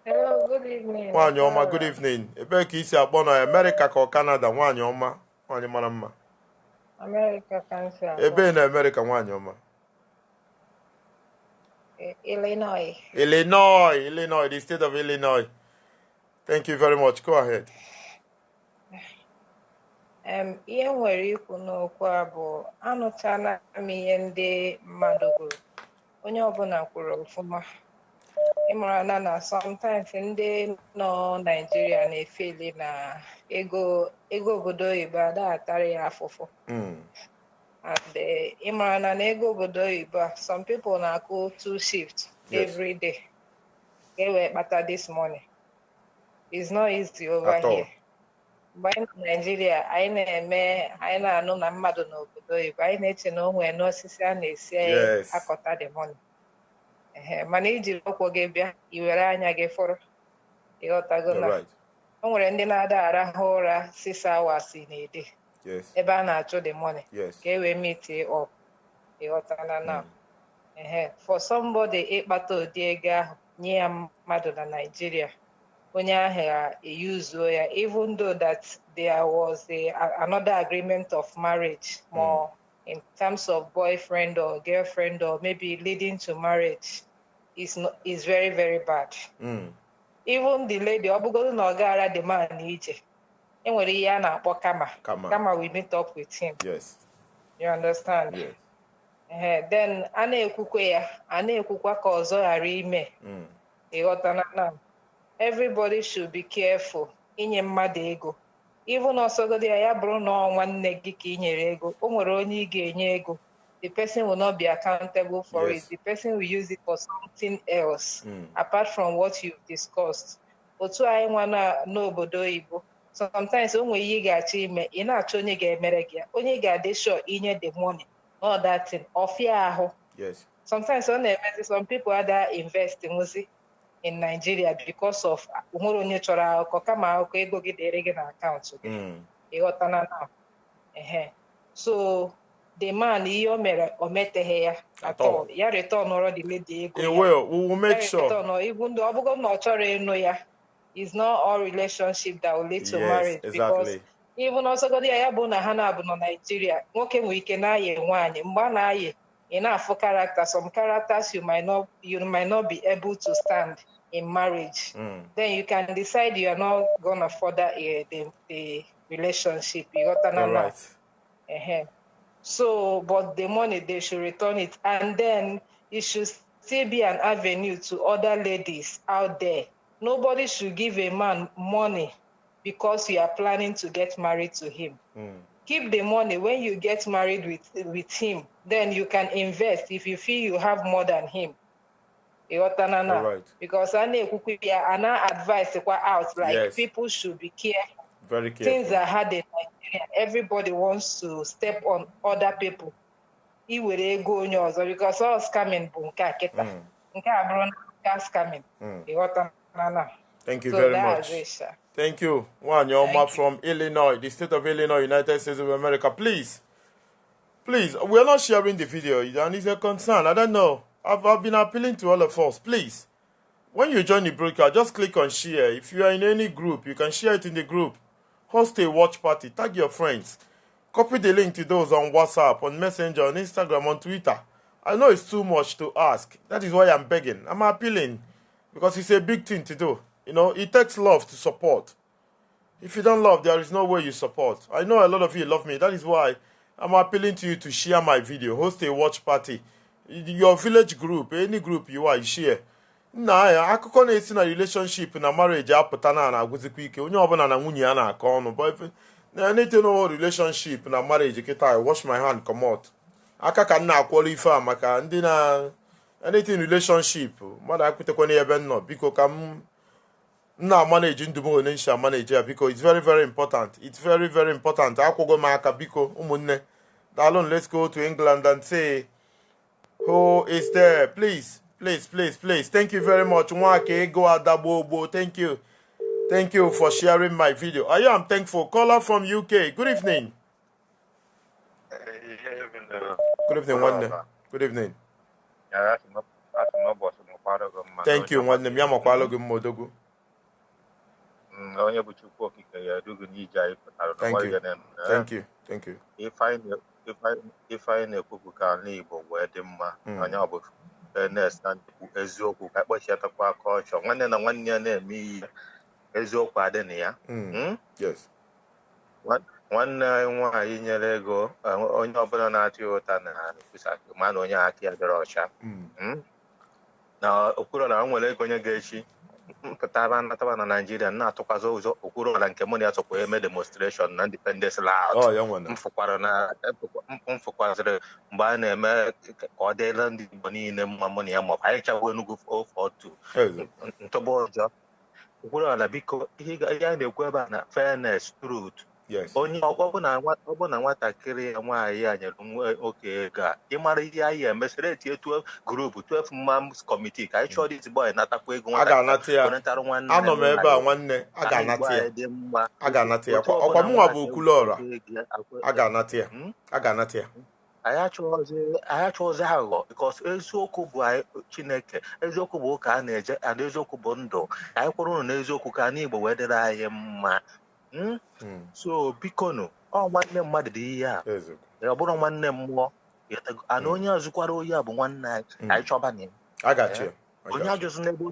Hello, good evening. Nwaanyị ọma, good Okara. evening. Ebee ka isi akpọ na America ka ọ Canada? Nwaanyị ọma, nwaanyị mara mma. America ka m si akpọ. Ebee na America, nwaanyị ọma? Illinois. Illinois, Illinois, the state of Illinois. Thank you very much. Go ahead. Ihe m nwere ikwu n'okwu a bụ anụchala m ihe ndị mmadụ kwuru. Onye ọbụla kwuru ọfụma. Ịmara na sometimes ndị nọ Nigeria na-efeli na ego obodo oyibo ada atara ya afụfụ. And ịmara na ego obodo oyibo a, some people na-akụ two shifts every day ka e wee kpata this money. It's not easy over At all. here. Mgbe anyị nọ Naijiria, anyị na-eme anyị na-anụ na mmadụ n'obodo oyibo, anyị na-eche na o nwee n'osisi a na-esi akọta the money. Ehe, mana ijiri ụkwụ gị bịa, i were anya gị fụrụ. Ịghọtago na o nwere ndị na-ada arahụ ụra 6 hours in a day. Ebe a na-achụ the money ka e wee meet up. Ịghọtana na ehe, for somebody ịkpata ụdị ego ahụ nye ya mmadụ na Nigeria, onye ahụ eyuzuo ya, even though that there was another agreement of marriage, more in terms of boyfriend or girlfriend or maybe leading to marriage, is not, is very, very bad. Even the lady, ọ bụgodu na ọ gara the man ije, enwere ihe a na-akpọ karma. Karma. Karma will meet up with him. You understand? Yes. Then a na-ekwukwe ya, a na-ekwukwa ka ọzọ ghara ime. Ịghọtana na everybody should be careful inye mmadụ ego. Even ọsọgodi ya, ya bụrụ na ọ nwanne gị ka ị nyere ego, o nwere onye ị ga-enye ego. The person will not be accountable for it. The person will use it for something else apart from what you've discussed. Otu anyị nwa na n'obodo oyibo, sometimes o nwere ihe ị ga-achọ ime, ị na-achọ onye ga-emere gị ya, onye ga-adị sure inye the money, not that thing, ọfịa ahụ. Sometimes ọ na-emezi some people ada invest nwụzi in Nigeria because of nwere onye chọrọ akụkọ, kama akụkọ ego gị dịrị gị na akaụntụ gị. Ịghọtana na ehe, so the man, ihe o mere, o meteghị ya at all. All. Ya return ọrọ the lady ego It ya. will. We will make Ya sure. return, even though ọ bụgo na ọ chọrọ ịnụ ya, is not all relationship that will lead to marriage, because even ọsọgodi ya, ya bụ na ha na-abụ nọ Nigeria, nwoke nwere ike na-ayị nwaanyị, mgbe a na-ayị, ị na-afụ character, some characters you might not be able to stand in marriage. Then you can decide you are not gonna further the relationship. You got You're now. right. So, but the money, they should return it, and then it should still be an avenue to other ladies out there. Nobody should give a man money because you are planning to get married to him. Keep the money. When you get married with him, then you can invest if you feel you have more than him. Ịghọtana na? You're right. Because a na-ekwukwa ya, a na-advise kwa out like people should be careful. Very Things careful. are hard in Nigeria. Everybody wants to step on other people. Iwere ego onye ọzọ, because all scamming bụ nke a kịta. Nke a bụrụ na nke scamming. Ịghọtana na? Thank you So very that's much. it, sir. Thank you. Nwanyị Thank you. from Illinois, the state of Illinois, United States of America. Please, please, we are not sharing the video, and it's a concern. I don't know. I've been appealing to all of us. Please, when you join the broadcast, just click on share. If you are in any group, you can share it in the group. Host a watch party. Tag your friends. Copy the link to those on WhatsApp, on Messenger, on Instagram, on Twitter. I know it's too much to ask. That is why I'm begging. I'm appealing because it's a big thing to do. It takes love to support. If you don't love, there is no way you support. I know a lot of you love me. That is why I'm appealing to you to share my video. Host a watch party. Your village group, any group you are, you share. Nna ya, akụkọ na-esi na relationship na marriage apụta na na-agwụzikwa ike, onye ọbụla na nwunye ya na-akọ ọnụ. But if na anything no relationship na marriage kịta, I wash my hand comot aka ka m na-akwọrọ ife a maka ndị na anything relationship mmadụ akwutekwana ebe m nọ. Biko, ka m na-amanage ndụ m one nshi amanage ya. Biko, it's very, very important. It's very, very important. Akwụgo m aka, biko, ụmụnne, daalụ. Let's go to England and say who is there. Please, please, please, please. Thank you very much. Nwaka ego adagbo. Thank you, thank you for sharing my video. I am thankful. Caller from UK, good evening. Good evening, nwanne. Good evening. Thank you, nwanne m. Ya makwalụ gị mma, odogwu. Onye bụ Chukwu Okike ya edugu n'ije anyị pụtara. Thank you, thank you, thank you. Ife anyị na-ekwu bụ ka ala Igbo wee dị mma. Onye ọ bụ fairness na eziokwu, ka akpọchiatakwa aka ọchọ, nwanne na nwanne ya na-eme ihe, eziokwu adị na ya. Yes. Nwanne anyị nwaanyị nyere ego, onye ọbụla na-atụ ya ụta na ekwusa ma na onye aka ya dịrị ọcha na okwuru na o nwere ego onye ga-echi mpụtara nataba na Naijiria na-atụkwazị ụzọ okwuru na nke mụ na ya sokwa eme demonstration na Independence Layout. Oh, ya nwere. M fụkwara na m fụkwazịrị mgbe a na-eme ka ọ dịla ndị Igbo niile mma, mụ na ya ma ọ bụ anyị chagwo Enugu 042. Eze. Ntọba ọjọọ okwuru ala, biko, ihe a na-ekwu ebe a na fairness, truth. Yes. Onye ọ bụ na nwatakịrị ya nwaanyị a nyere nwoke ego a, ịmara ihe anyị emesịrị etinye 12 group 12 man committee ka anyị chọọ this boy natakwa ego A ga-anata ya. nwatakịrị nwanne Anọ m ebe a nwanne, a ga-anata ya. A ga-anata ya. Ọkwa mụnwa bụ Okwuluọra. A ga-anata ya. A ga-anata ya. Anyị achọghịzị aghụghọ because eziokwu bụ Chineke, eziokwu bụ ụka a na-eje, and eziokwu bụ ndụ. Anyị kwụrụ ụnụ n'eziokwu ka anyị Igbo wee dịrị anyị mma. So bikonu, ọ nwanne mmadụ dị ihe a, ọ bụrụ nwanne mmụọ, ana onye azụkwara oyi a bụ nwanne anyị, anyị chọba na ya. Onye ajụzụ n'ebe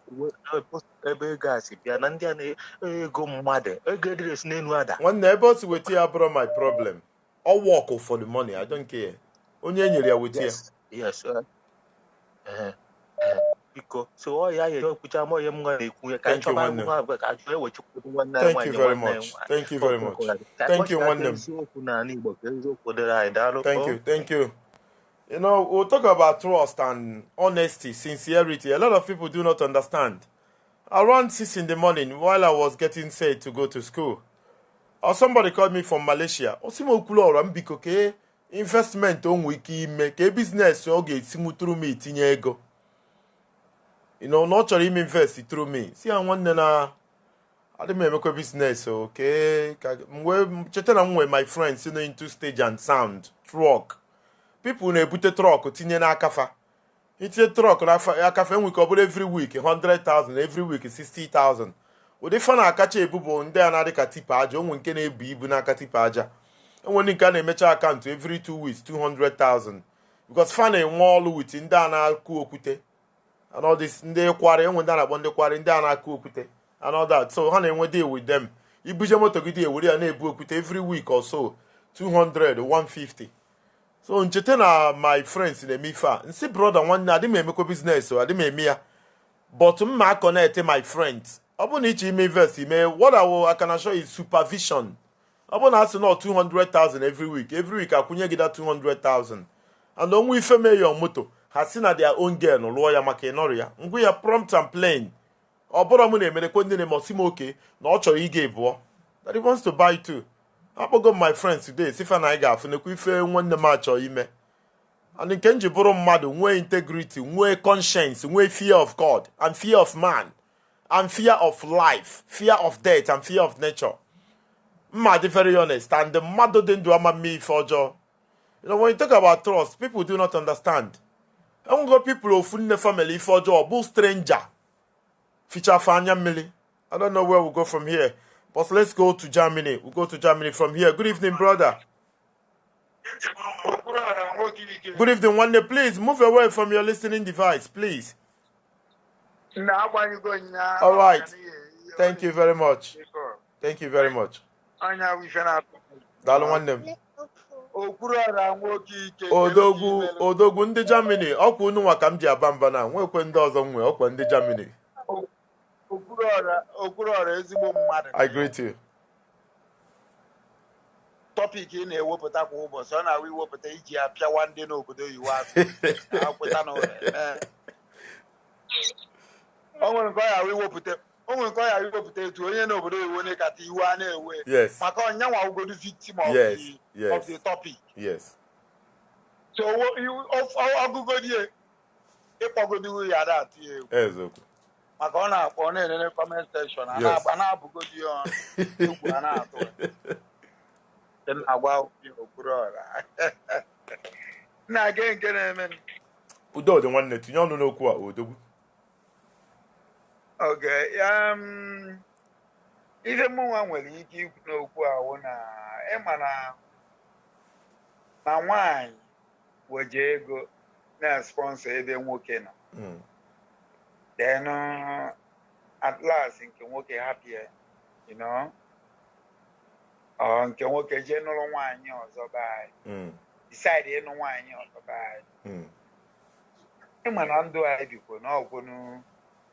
ebe ego a si bịa na ndị a na-ego mmadụ, ego edịrị esi n'elu ada. Nwanne, ebe o si weta ya bụrụ my problem. Ọ work for the money, I don't care. Onye nyere ya weta ya. Yes. Biko, so ọ ya ya ekwucha m onye m na-ekwu ka anyị chọba ngwa ka anyị ewechukwu nwanne anyị. Thank you very much. Thank you very much. Thank you, nwanne m. Eziokwu n'ala Igbo ka eziokwu dịrị anyị. Daalụ. Thank you. Thank you. You know, we'll talk about trust and honesty, sincerity. A lot of people do not understand. Around 6 in the morning, while I was getting set to go to school, or somebody called me from Malaysia. Ọ sị m Okwuluọra m biko ka investment o nwee ike ime ka business ọ ga-esinwu through me tinye ego. You know, na ọ chọrọ ime invest through me. Si ya nwanne na adị m emekwa business okay ka m wee cheta na m nwee my friends nọ into stage and sound truck. People na-ebute truck tinye n'aka fa. Itinye truck n'aka fa enwe ka ọ bụrụ every week 100,000, every week 60,000. Ụdị fa na-akacha ebu bụ ndị a na-adị ka tipper aja, onwe nke na-ebu ibu n'aka tipper aja. Enwe ndị nke a na-emecha account every 2 weeks 200,000 because fa na-enwe ọlụ with ndị a na-akụ okwute and all this, ndị kwari, enwe ndị a na-akpọ ndị kwari, ndị a na-akụ okwute and all that. So ha na-enwe deal with them. Ibuje moto gị dị ewere ya na-ebu okwute every week or so 200, 150. So ncheta na my friends na-eme ife a, nsị brother nwanne adị m emekwa business o, adị m eme ya, but m ma connect my friends. Ọ bụrụ na ịchọ ime invest ime, what I can assure you is supervision. Ọ bụrụ na asị nọ 200,000 every week, every week akwụnye gị that 200,000, and onwe ife mee your moto, ha si na their own girl lụọ ya maka ịnọrọ ya ngwa ya prompt and plain. Ọ bụrụ m na-emerekwe ndị na-eme ọsị m oke na ọ chọrọ ịga ebụọ, that he wants to buy two. Akpọgo m my friends today, sifa na anyị ga-afụ nekwa ife nwanne m achọ ime. And nke m ji bụrụ mmadụ nwee integrity, nwee conscience, nwee fear of God and fear of man and fear of life, fear of death and fear of nature. Mma dị very honest, and the mmadụ dị ndụ ama mme ife ọjọọ. You know, when you talk about trust, people do not understand. Enwego people ofu nne family ife ọjọọ bụ stranger fichafe anya mmiri. I don't know where we go from here, but let's go to Germany. We go to Germany from here. Good evening, brother. Good evening, nwanne. Please move away from your listening device, please. All right. Thank you very much. Thank you very much. Daalụ nwanne m. Odogwu, odogwu ndị Germany, ọkwa unu nwa ka m ji aba mba na nwekwe ndị ọzọ nwe ọkwa ndị Germany. Okwuluọra ezigbo mmadụ. I greet you. Topic ị na-ewepụta kwa ụbọchị, ọ na-awụ iwepụta iji apịawa ndị n'obodo oyibo azụ akwụta na o nwere nke ọ ya iwepụta, o nwere nke ọ ya iwepụta etu onye n'obodo oyibo onye kata iwe a na-ewe maka ọnyanwa ugodu victim of the of the topic. So ọgụgodie ịkpọgodu ya ada atụ ya egwu maka ọ na-akpọ ọ na-enene comment section a na-agba na-abụgodi ya ọnụ egwu a na-atụ ya na-agwa Okwuluọra na-aga nke na-eme. Udo dị nwanne, tinye ọnụ n'okwu a odogwu. Okay, ife mụnwa nwere ike ikwu n'okwu ahụ na ịma na nwaanyị weje ego na sponsor ebe nwoke nọ, then at last nke nwoke hapụ ya, you know, ọ nke nwoke jee nụrụ nwaanyị ọzọ be anyị, decide ịnụ nwaanyị ọzọ be anyị. Ịma na ndụ anyị bikwo na ọgwụnụ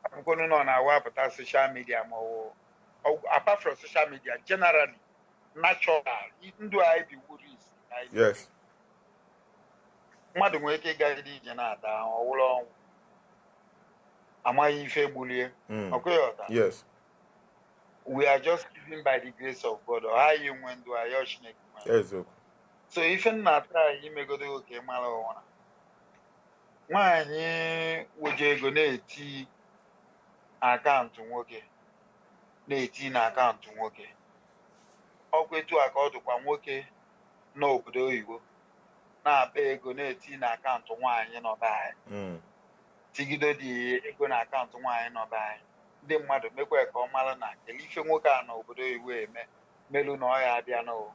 akwụkwọ nọ na-awapụta social media ma ọ bụ apart from social media generally natural ndụ anyị bi wuru isi. Mmadụ nwere ike ịgagide ije na-ata ọwụrụ ọnwụ amaghị ife gbulie ọkụghị ọta. We are just living by the grace of God. Ọha nwe ndụ ayọ Chineke nwe. Eziokwu. So ife m na-atara imegodo oke mara ụwa nwaanyị weje ego na-eti akaụntụ nwoke na-eti na akaụntụ nwoke ọkwa etu a ka ọ dịkwa nwoke n'obodo oyibo na-akpa ego na-eti na akaụntụ nwaanyị nọ be anyị, tigido dị ego na akaụntụ nwaanyị nọ be anyị. Ndị mmadụ mekwa ka ọ mara na kelee ife nwoke a n'obodo oyibo eme melu na ọ ya abịa n'ụwa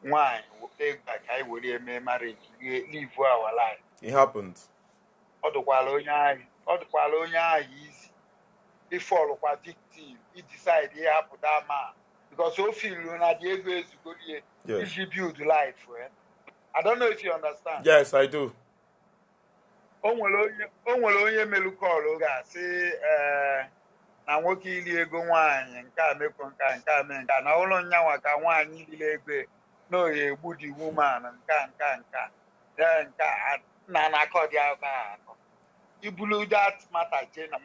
nwaanyị weta ego a ka anyị were eme marriage, live our life. It happened. Ọ dịkwala onye ahụ izi ịfọlụkwa victim idecide ịhapụ that man because o filu na dị ego ezugolie iji build life. I don't know if you understand. Yes, I do. O nwere onye melu kọlụ ga-asị na nwoke ili ego nwaanyị nke a mekwo nke a nke a mee nke a na ụlọ nyanwa ka nwaanyị lile ego na oye egbu di woman nke a nke a nke a nke a na na-akọ dị akọ akọ ibulu that matter jee na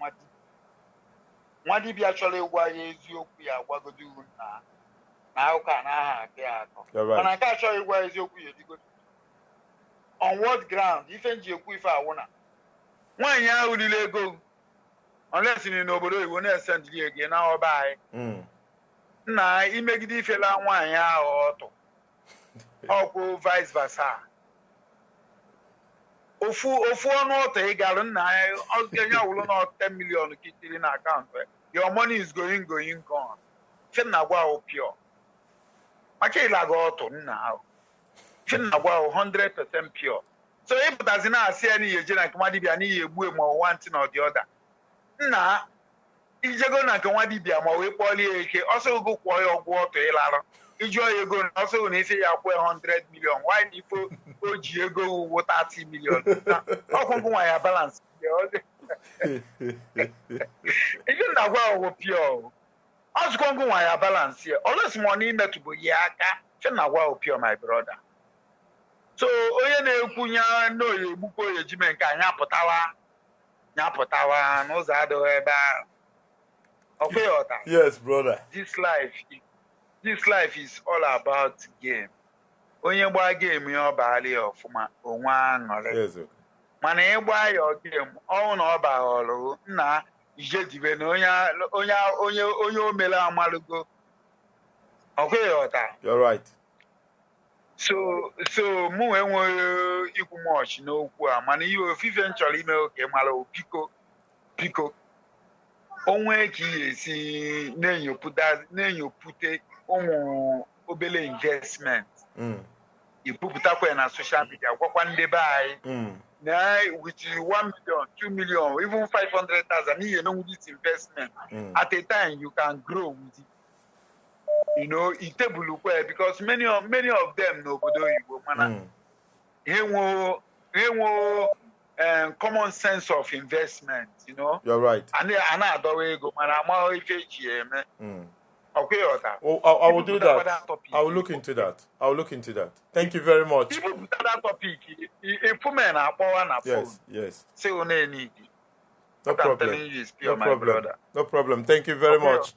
nwa dibịa chọrọ ịgwa ya eziokwu ya gwagodo iwu na akụkọ a na-aha akọ ya akọ, mana nke achọghị ịgwa ya eziokwu ya edigodo. On what ground? Ife nji ekwu ife awụna nwaanyị ahụ lile ego unless ni n'obodo oyibo na-esendịrị ego na ọba anyị nna imegide ifela nwaanyị ahụ ọtụ ọkwụ vice versa. Ofu ọnụ ọtọ ị gara nna ya wụrụ na 10 million ka itiri na akaụntụ, your money is going gone. Ife na gwa ahụ pure maka ịlaga ọtụ nna ahụ. Ife na gwa ahụ 100% pure. So ịpụtazi na-asị ya n'ihi eje na nke nwa dibịa n'ihi egbu ma ọwa ntị na ọdị ọda nna ijego na nke nwa dibịa ma wee kpọlie ya eke ọsọ ogo kwụọ ya ọgwụ ọtọ ịlarụ ijụọ ya ego na ọsọ na ife ya kwụọ 100 million why na ife o ji ego wụ 30 million ọkwụkwụ nwa ya balance ife na gwa ọgwụ pure ọzụkwọngụ nwa ya balance ya ọlọsi ma ọ na imetụbụ ya aka. Ife na gwa pure my brother. So onye na-ekwunye n'oyi egbukwa oyi ejime nke anyị apụtawa n'ụzọ adịghị ebe ahụ. Ọkwa ya ọta. Yes, brother. This life is all about game. Onye gbaa game ya ọ baala ya ọfụma onwe aṅụrị. Mana ịgba ya game ọnwụ na ọ baghọrọ nna ijedibe na onye omele amalụgo. Ọkwa ya ọta. You're right. So mụ enweghị ikwu m ọchị n'okwu a mana ihe ofufe m chọrọ ime oke mara biko onwe ka ị ga-esi na-enyopụte ụmụ obele investment ibupụtakwa ya na social media gwakwa ndị be anyị na with 1 million, 2 million, even 500,000 n'ihi na this investment at a time you can grow with it. You know, itebulukwe because many of them n'obodo oyibo mana ha common sense of investment, you know. You're right. A na-adọwa ego mana amaghị ife eji eme. Oh, I will do that. I will look into that. I will look into that. Thank you very much. Yes, yes. No problem. No problem. No problem. Thank you very much.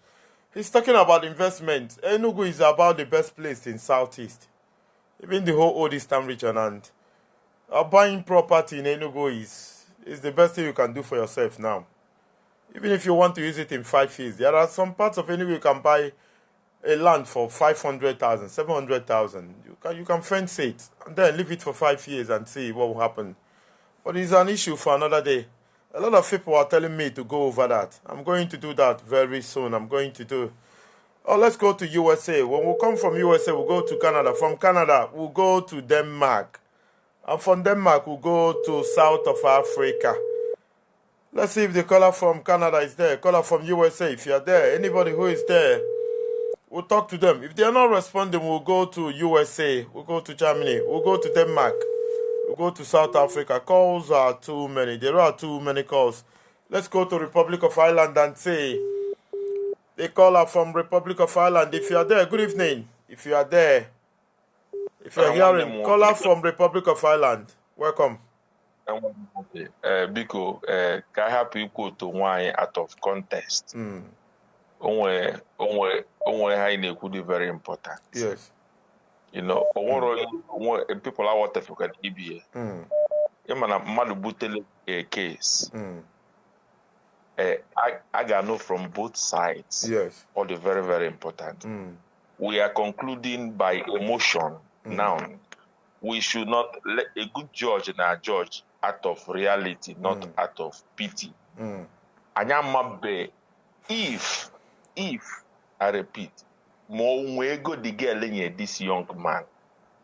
He's talking about investment. Enugu is about the best place in Southeast, even the whole Old Eastern region. And buying property in Enugu is the best thing you can do for yourself now. Even if you want to use it in 5 years, there are some parts of Enugu you can buy a land for 500,000, 700,000. You can fence it and then leave it for 5 years and see what will happen. But it's an issue for another day. A lot of people are telling me to go over that. I'm going to do that very soon. I'm going to do. Oh, let's go to USA. When we come from USA, we'll go to Canada. From Canada, we'll go to Denmark. And from Denmark, we'll go to South of Africa. Let's see if the caller from Canada is there. Caller from USA, if you're there. Anybody who is there, we'll talk to them. If they are not responding, we'll go to USA. We'll go to Germany. We'll go to Denmark. We'll go to South Africa. Calls are too many. There are too many calls. Let's go to Republic of Ireland and say the caller from Republic of Ireland. If you are there, good evening. If you are there, if you are hearing, caller from Republic of Ireland, welcome. Biko, ka hapụ ikwu otu nwaanyị out of context. Onwe ha anyị na-ekwu dị very important. Yes. O nwere onwe people aghọtafekara ibi ya. Ịma na mmadụ butele a case. A ga-anụ from both sides. All the very, very important. We are concluding by emotion now. We should not let a good judge na judge out of reality, not out of pity. Anyị amabe if I repeat, ma o nwee ego the girl nye this young man.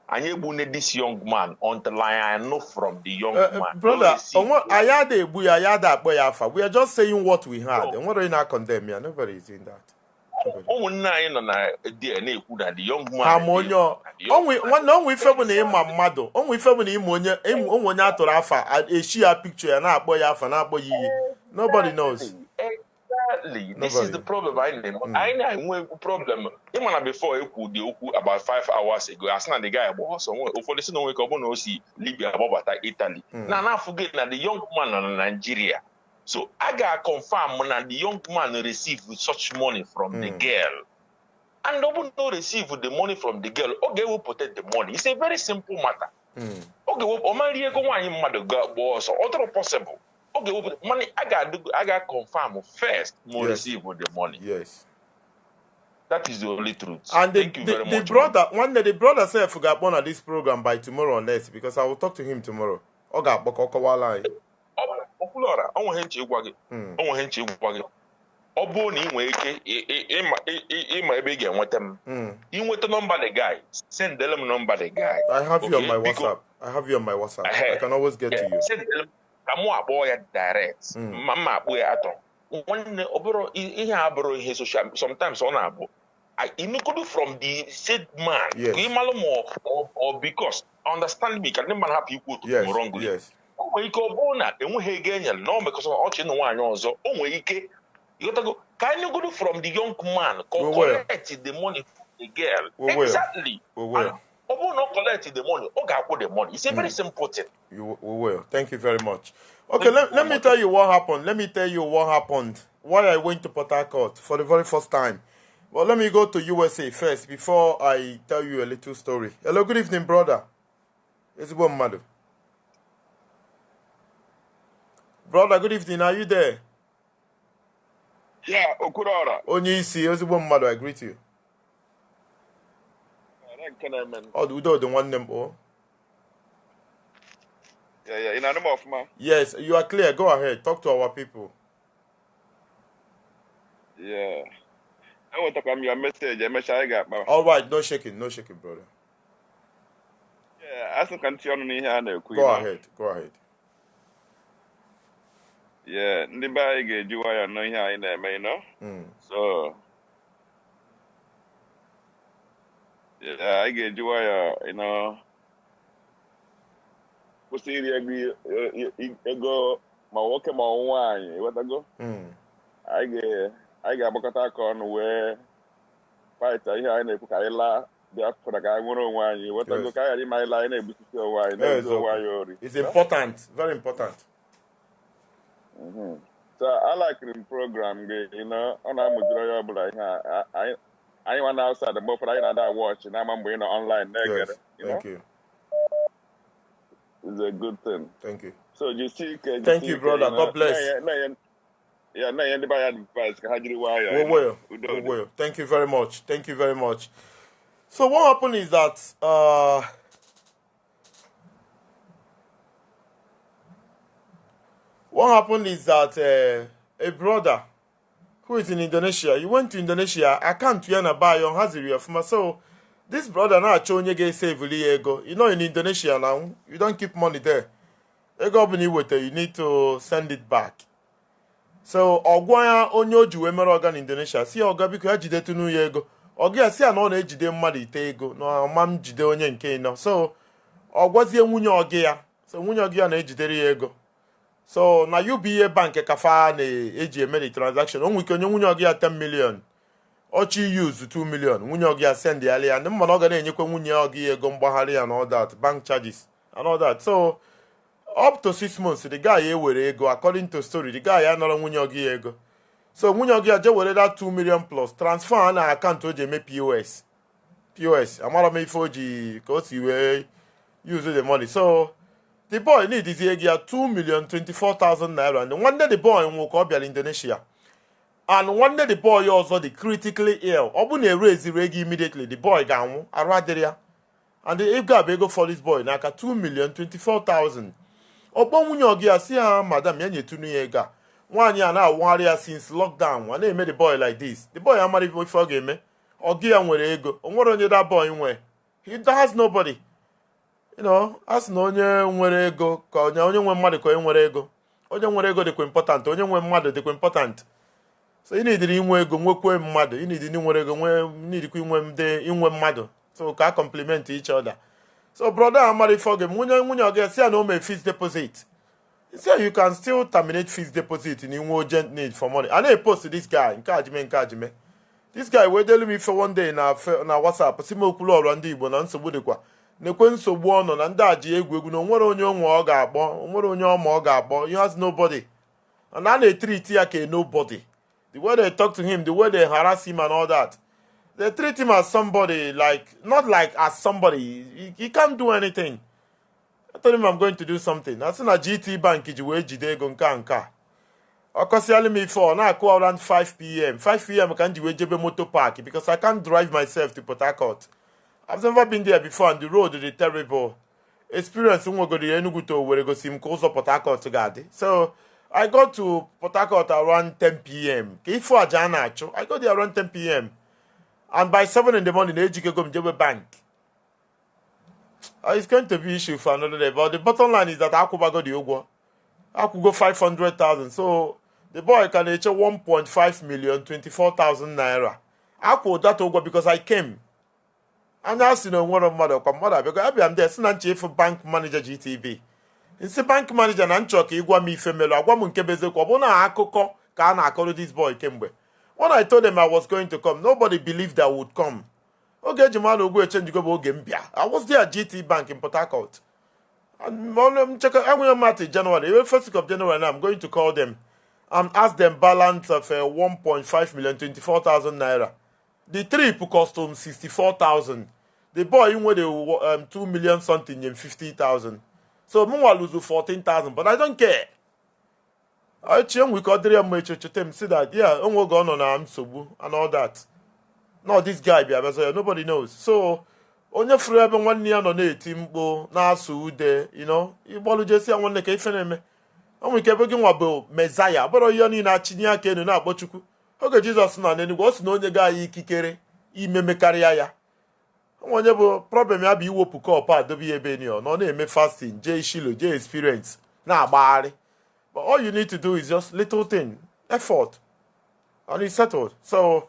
Anyị egbune this young man until I know from the young man. Brother, Don't anyị ada egbu ya, anyị ada akpọ ya afa. We are just saying what we heard. Enwere onye na-condemn ya. Nobody is doing that. Ụmụnne anyị nọ na there na-ekwu na the young man Ha ma onye onwe nwanne, onwe ife bụ na ịma mmadụ, onwe ife bụ na ịma onye, onwe onye atụrụ afa, eshi ya picture ya, na-akpọ ya afa, na-akpọ ya iyi. Nobody knows. Exactly. This is Nobody. the problem anyị na-enwe. Anyị na-enwe problem. Ịma na before ekwu dị okwu about 5 hours ago, asị na the guy gba ọsọ nwe ụfọdụ si na onwe ka ọ bụ na o si Libya gbabata Italy. Na na-afụ gị na the young man nọ na Nigeria. So a ga-confirm na the young man receive such money from the girl. And ọ bụrụ na o receive the money from the girl, ọ ga-ewepụta the money. It's a very simple matter. Ọ ga-ewepụ, ọ ma rie ego nwaanyị mmadụ ga gbaa ọsọ, ọ dịrọ possible. Ọ ga-ewepụta money, a ga-confirm first ma o receive the money. That is the only truth. And the, Thank you the, very the much. brother, nwanne, the brother sef ga-akpọ na this program by tomorrow or next, because I will talk to him tomorrow. Ọ ga-akpọ ka ọ kọwala anyị. Okwuluọra, o nweghị nche ịgwa gị. O nweghị nche ịgwa gị. Ọ bụrụ na ị nwee ike ịma ebe ị ga-enweta m. Ị nweta nọmba the guy, sendele m nọmba the guy. I have you on Okay, my biko. WhatsApp. I have you on my WhatsApp. Ehe. I can always get to you. Sendele m ka mụ akpọọ ya direct. Ma mma akpọ ya atọ. Nwanne, ọ bụrụ ihe a bụrụ ihe social, sometimes ọ na-abụ ịnụgodu from the said man ka ị malụ ma ọ because understand me, ka ndị mmadụ hapụ ikwu otu wrongly. O nwere ike ọ bụrụ na enweghị ego enyere na ọ mekọsọ ọchị na nwaanyị ọzọ, o nwere ike, ịghọtago, ka anyị nụgodu from the young man ka We ọ will. collect the money from the girl. We will. Exactly. We will. Ọ bụrụ na ọ collect the money, ọ ga-akwụ the money. It's a very simple thing. You we will. Thank you very much. Okay, let me tell you what happened. Let me tell you what happened. Why I went to Port Harcourt for the very first time. Well, let me go to USA first before I tell you a little story. Hello, good evening, brother. Ezigbo mmadụ. Brother, good evening. Are you there? Yeah, Okwuluọra. Onye isi, ezigbo mmadụ, I greet you. Nke na-eme. Ọ dị udo dị, nwanne m o. Yeah, ị na-anụ m ọfụma? Yes, you are clear. Go ahead. Talk to our people. Yeah. Enwetakwa m your message, emechaa anyị ga-akpa. All right, no shaking, no shaking, brother. Yeah, asị m ka m tinye ọnụ n'ihe a na-ekwu. Go ahead. Go ahead. Yeah, ndị be anyị ga-eji nwayọọ nụ ihe anyị na-eme. So, yeah, anyị ga-eji nwayọọ, kwụsị iri ego ma nwoke ma ọ nwaanyị, ịghọtago? Anyị ga-agbakọta aka ọnụ wee fight ihe anyị na-ekwu ka anyị laa Biafra, ka anyị nwere onwe anyị, ịghọtago? Ka anyị ghara ime anyị laa, anyị na-egbusisi onwe anyị, na-ezu onwe anyị ori. It's important. Very important. So I like m program gị, ọ na-amụziri onye ọbụla ihe a. Anyị nwa na outside, mgbe ụfọdụ anyị na-ada watch na-ama mgbe ị nọ online na-egere. Thank you. It's a good thing. Thank you. So jisie ike. Thank you, brother. God bless. Ya na-enye ndị be anyị advice ka ha jiri nwayọọ. We will. Udo We dị. will. Thank you very much. Thank you very much. So what happened is that a brother who is in Indonesia, he went to Indonesia, account ya na buy on haziri ọfụma. So this brother na-achọ onye ga-esevuli ya ego. In Indonesia now, you don't keep money there. Ego ọbụla i weta, you need to send it back. So ọ gwa ya onye o ji wee mere ọga na Indonesia, si ya, ọga, biko ya jidetunu ya ego. Ọga ya si ya na ọ na-ejide mmadụ ite ego na ọma m jide onye nke ịnọ. So ọ gwazie nwunye ọgị ya, so nwunye ọgị ya na-ejidere ya ego. So na UBA Bank kafa na-eji eme the transaction. O nwere ike onye nwunye ọgị ya 10 million, ọchị use 2 million, nwunye ọgị ya send ya ya ndị mmadụ, ọ ga na-enyekwa nwunye ọgị ya ego mgbagharị ya and all that, bank charges and all that. So up to 6 months, the guy ewere ego. According to story, the guy anọrọ nwunye ọgị ya ego. So nwunye ọgụ ya je were that 2 million plus transfer na akaụntụ o ji eme POS. POS amara m ife o ji ka o si wee use the money. So the boy need ego ya 2,024,000 naira. And nwanne the boy nwụ ka ọ bịara Indonesia. And nwanne the boy ọzọ dị critically ill. Ọ bụ na ereziri ego immediately, the boy ga-anwụ, arụ adịrị ya. And the ego a bụ ego for this boy n'aka 2,024,000. Ọkpọ nwunye ọgụ ya si ha madam ya nyetunu ya ego a. Nwaanyị a na-awụgharị ya since lockdown, a na-eme the boy like this. The boy amara ife ọ ga-eme. Ọgụ ya nwere ego, o nwere onye that boy nwe. He has nobody. You know, a sị na onye nwere ego ka onye nwe mmadụ ka onye nwere ego. Onye nwere ego dịkwa important, onye nwe mmadụ dịkwa important. So ị nidiri inwe ego nwekwe mmadụ, ị nidiri nwere ego nwee nidikwa inwe ndị inwe mmadụ. So ka compliment each other. So brother amara ife ọ ga-eme, nwunye ọ ga-esi ya na o mee fixed deposit. He said you can still terminate fixed deposit in inwe urgent need for money. I na-post this guy nke ajime nke ajime. This guy wee delu m ife one day na WhatsApp si m okwulu ọrụ ndị Igbo na nsogbu dịkwa. Nekwe nsogbu ọ nọ na ndị a ji egwu egwu na onwere onye onwe ọ ga-akpọ, onwere onye ọma ọ ga-akpọ. He has nobody. And a na-etreat ya ka nobody. The way they talk to him, the way they harass him and all that. They treat him as somebody, like, not like as somebody. He can't do anything. I told him I'm going to do something. I sị na GT Bank ji wee jide ego nke a nke a. Ọ kọsịalụ m ife ọ na-akụ around 5 p.m. 5 p.m. ka m ji wee jebe motor park because I can't drive myself to Port Harcourt. I've never been there before and the road is terrible. Experience m nwegoro Enugu to Owerri gosi m ka ụzọ Port Harcourt ga-adị. So I got to Port Harcourt around 10 p.m. Ka ife aja a na-achụ. I got there around 10 p.m. And by 7 in the morning, ejikego m jebe bank. It's going to be issue for another day. But the bottom line is that akwụbago the ụgwọ. Akwụgo 500,000. So the boy can eche 1.5 million 24,000 naira. Akwụ that ụgwọ because I came. Anya sị na onwere mmadụ kwa mmadụ abịago abịa m there sị na nche ịfụ bank manager GTB. Nsị bank manager na nchọ ka ịgwa m ife melụ agwa m nke bụ eziokwu ọ bụ na akụkọ ka a na-akọrọ this boy kemgbe. When I told them I was going to come, nobody believed I would come. Oge eji mara ogwu echenjigo bụ oge m bịa. I was there at GT Bank in Port Harcourt. And enweghị m at January, even first week of January now, I'm going to call them and ask them balance of 1.5 million 24,000 naira. The trip cost him 64,000. The boy nwere the 2 million something in 50,000. So mụnwa lose 14,000, but I don't care. Echi enwe ka ọ dịrị ya mma echi cheta m si that yeah, onwe oge ọ nọ na nsogbu and all that. No, this guy bịa bịa ya nobody knows. So onye fụrụ ebe nwanne ya nọ na-eti mkpu na-asụ ude, ịgbalụjesi ya nwanne ka ife na-eme. O nwere ike ebe gị nwa bụ mezaya bụrụ ihe niile achịnye aka elu na-akpọ Chukwu. Oge Jizọs nọ n'Enugwu, ọ sị na onye ga anyị ikikere ime mekarịa ya. Onwe onye bụ problem ya bụ iwepụ cup a dobe ya ebe enyi ọ nọ na-eme fasting, jee Shilo, jee experience, na-agbagharị. But all you need to do is just little thing, effort, and it's settled. So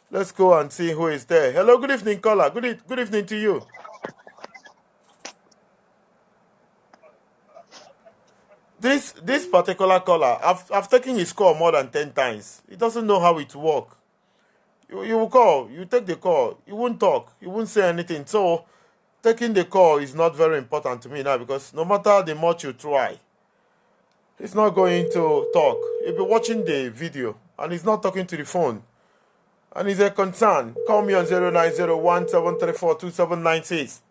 let's go and see who is there. Hello, good evening, caller. Good evening to you. This particular caller, I've taken his call more than 10 times. He doesn't know how it works. You will call, you take the call, you won't talk, you won't say anything. So taking the call is not very important to me now because no matter the much you try, he's not going to talk. He'll be watching the video and he's not talking to the phone. And he's a concern. Call me on 0901-734-2796.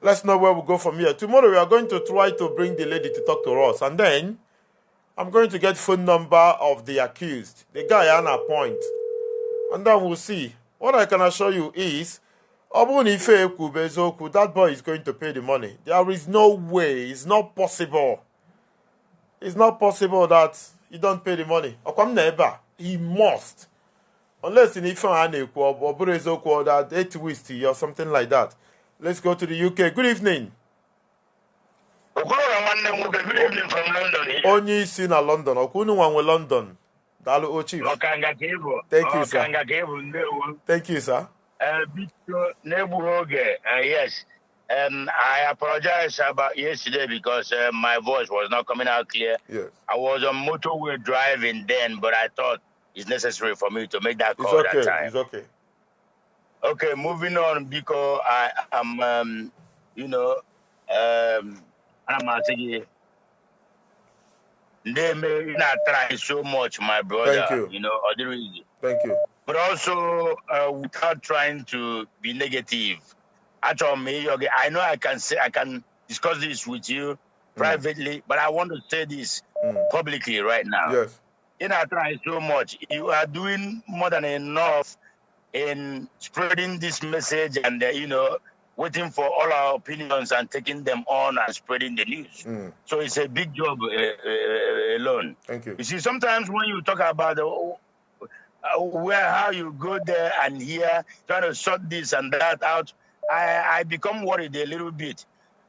Let's know where we go from here. Tomorrow we are going to try to bring the lady to talk to us. And then I'm going to get phone number of the accused, the guy on a point. And then we'll see. What I can assure you is, ọ bụrụ na ife ekwu bụ eziokwu, that boy is going to pay the money. There is no way. It's not possible. It's not possible that he don't pay the money. Ọkwa m na ebe a, he must. Unless in ife a na-ekwu ọ bụrụ eziokwu or that they twist or something like that. Let's go to the UK. Good evening. Okoro nwanne m nwoke, good evening from London here. Onye isi na London. Ọkwa unu nwa nwe London. Daalụ o chief. Ọkanga ka ị bụ. Thank you, sir. Ọkanga ka ị bụ, ndewo. Thank you, sir. Biko, n'egbughị oge, yes. I apologize about yesterday because my voice was not coming out clear. I was on motorway driving then, but I thought it's necessary for me to make that It's call that okay. time. It's okay. Okay, moving on because I am, I'm asking They may not try so much, my brother. Thank you. You know, other easy. Thank you. But also, without trying to be negative. Actually, I know I can say I can discuss this with you privately, but I want to say this publicly right now. Yes. You know, try so much. You are doing more than enough in spreading this message and, you know, waiting for all our opinions and taking them on and spreading the news. So it's a big job alone. Thank you. You see, sometimes when you talk about where how you go there and here, trying to sort this and that out, I become worried a little bit.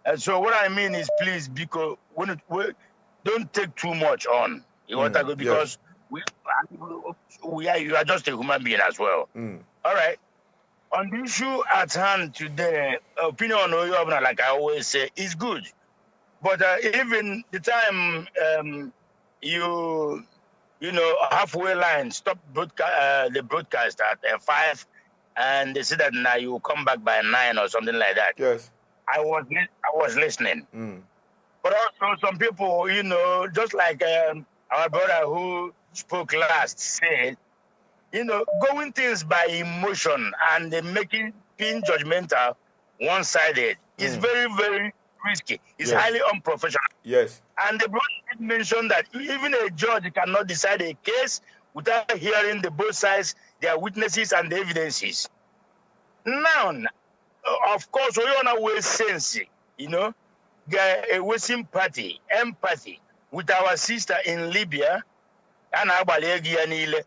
And so what I mean is, please, because don't take too much on. You want to go because yes. we are you are just a human being as well. All right. On the issue at hand today, opinion on Oyo, like I always say, is good. But even the time you know, halfway line, stop the broadcast at 5, and they said that now you will come back by 9 or something like that. Yes. I was listening. But also some people, you know, just like our brother who spoke last said, you know, going things by emotion and making being judgmental, one-sided, is very, very risky. It's highly unprofessional. Yes. And the brother did mention that even a judge cannot decide a case without hearing the both sides, their witnesses and the evidences. Now, of course, we want to waste sense, you know, a sympathy, empathy with our sister in Libya.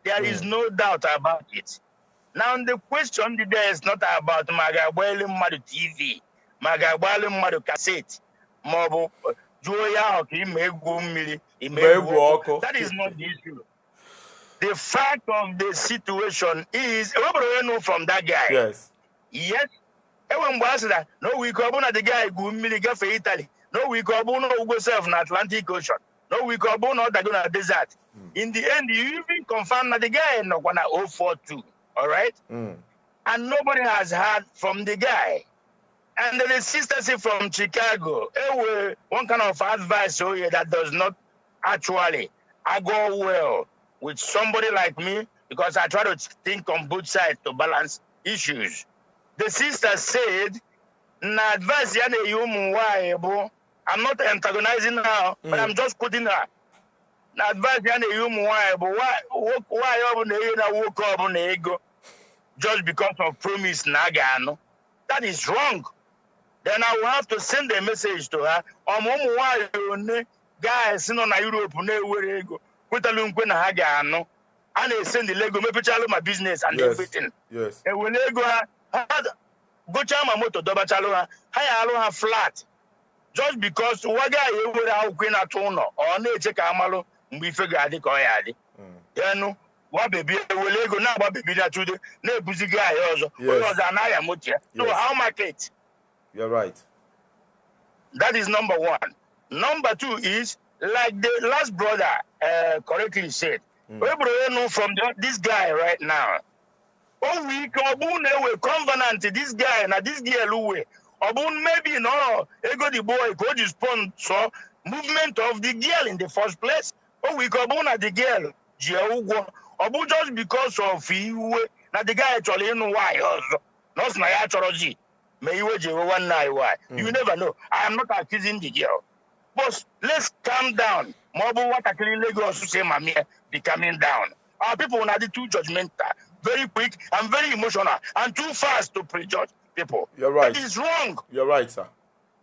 There is no doubt about it. Now, the question today is not about Magabwele Madu TV, Magabwele Madu cassette, Mobo, That is not the issue. The fact of the situation is, we know from that guy. Yes. Yes. No, we go the guy go Italy. No, we go self in Atlantic Ocean. No, we go not the desert. In the end, you even confirm that the guy no gonna 042. All right? And nobody has heard from the guy. And the sister say from Chicago, one kind of advice here that does not actually I go well with somebody like me, because I try to think on both sides to balance issues. The sister said, na advice I'm not antagonizing her, but I'm just quoting her. Na advice why just because of promise nagano. That is wrong. Then I will have to send a message to her. Guys, no na Europe and they send the Lego, maybe my business and everything. Yes. And when they go, go moto doba flat. Just because waga or na-eche ka amalụ mgbe ife ga-adị ka ọ ya adị. Then wa baby wele ego na-agba baby na today na-ebuzi gị ahịa ọzọ. Onye ọzọ anaghị moto ya. So how market? You're right. That is number one. Number two is, like the last brother correctly said, we know from this guy right now. Oh, we covenant this guy and this girl we. Maybe no, ego the boy could sponsor movement of the girl in the first place. Oh, we go the girl, just because of you, now the guy actually know why. Not my actually. May you why. You never know. I am not accusing the girl. But let's calm down. Mobu what actually Lagos say, Mammy, be coming down. Our people are too judgmental, very quick and very emotional, and too fast to prejudge people. You're right. That is wrong. You're right, sir.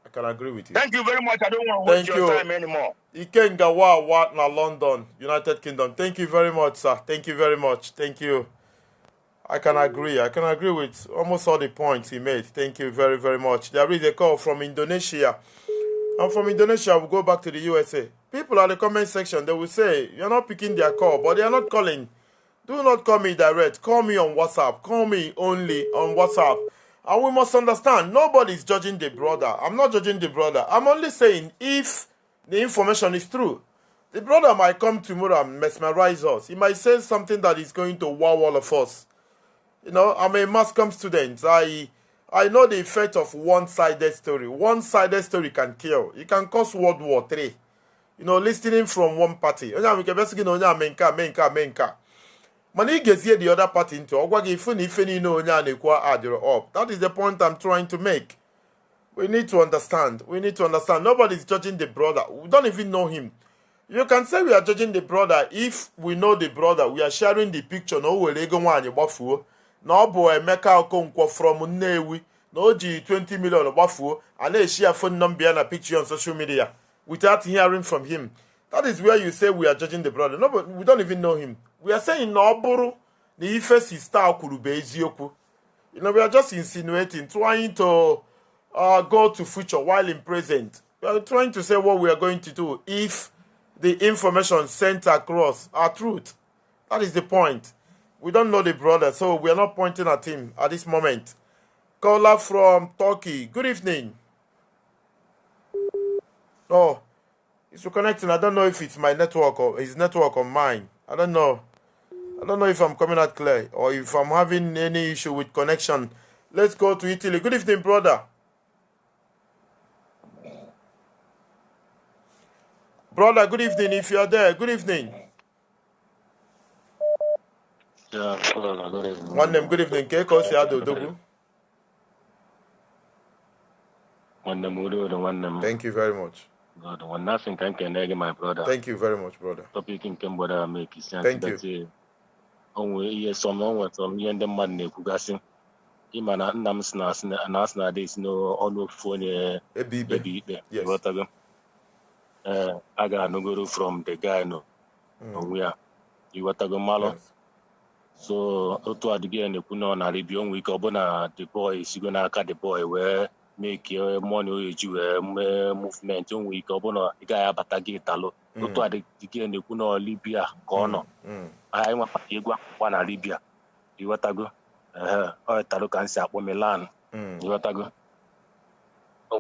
I can agree with you. Thank you very much. I don't want to waste your time anymore. Ikenga Wa na London, United Kingdom. Thank you very much, sir. Thank you very much. Thank you. I can agree. I can agree with almost all the points he made. Thank you very, very much. There is a call from Indonesia. And from Indonesia, we'll go back to the USA. People at the comment section, they will say, you're not picking their call, but they are not calling. Do not call me direct. Call me on WhatsApp. Call me only on WhatsApp. And we must understand, nobody's judging the brother. I'm not judging the brother. I'm only saying if the information is true. The brother might come tomorrow and mesmerize us. He might say something that is going to wow all of us. You know, I'm a mass comm student. I know the effect of one-sided story. One-sided story can kill. It can cause World War III. You know, listening from one party. Onye ahụ nke besị gị na onye a mee nke a mee nke a mee nke a. Mana ị gezie the other party ntị, ọ gwa gị ife na ife niile onye a na-ekwu adịrọ up. That is the point I'm trying to make. We need to understand. We need to understand. Nobody's judging the brother. We don't even know him. You can say we are judging the brother if we know the brother. We are sharing the picture na o were ego nwaanyị gbafuo. Na ọ bụ Emeka Okonkwo from Nnewi. Na o ji 20 million gbafuo. A na-eshi ya phone number ya na picture on social media without hearing from him. That is where you say we are judging the brother. No, but we don't even know him. We are saying na ọ bụrụ na ife sister kwuru bụ eziokwu. We are just insinuating, trying to go to future while in present. We are trying to say what we are going to do if the information sent across are truth. That is the point. We don't know the brother, so we are not pointing at him at this moment. Caller from Turkey. Good evening. Oh, it's reconnecting. I don't know if it's my network or his network or mine. I don't know. I don't know if I'm coming out clear or if I'm having any issue with connection. Let's go to Italy. Good evening, brother. Brother, good evening. If you are there, good evening. Yeah, brother, good evening. One name, good evening. Keko si ado dogu. One name. Thank you very much. God, one nothing can connect, my brother. Thank you very much, brother. Topic in Kemboda make sense. Thank you. Onwe some ndị mmadụ na-ekwugasị ịma na nna m si na asị na adị si n'ọnụ ofufu onye ebe ikpe. Ghọtago? A ga-anụgoro from the guy no onwe ya. Ịghọtago mmalụ. So otu adịghị na-ekwu na ọ na Libya onwe ike ọ bụ na the boy esigo n'aka the boy wee make money o eji wee mee movement onwe ike ọ bụ na ị gaghị abata gị talụ. Otu adịghị na-ekwu na Libya ka ọ nọ. Anyị nwapata egwu akwụkwọ na Libya. Ịghọtago? Ọ talụ ka m si akpọ Milan. Ịghọtago?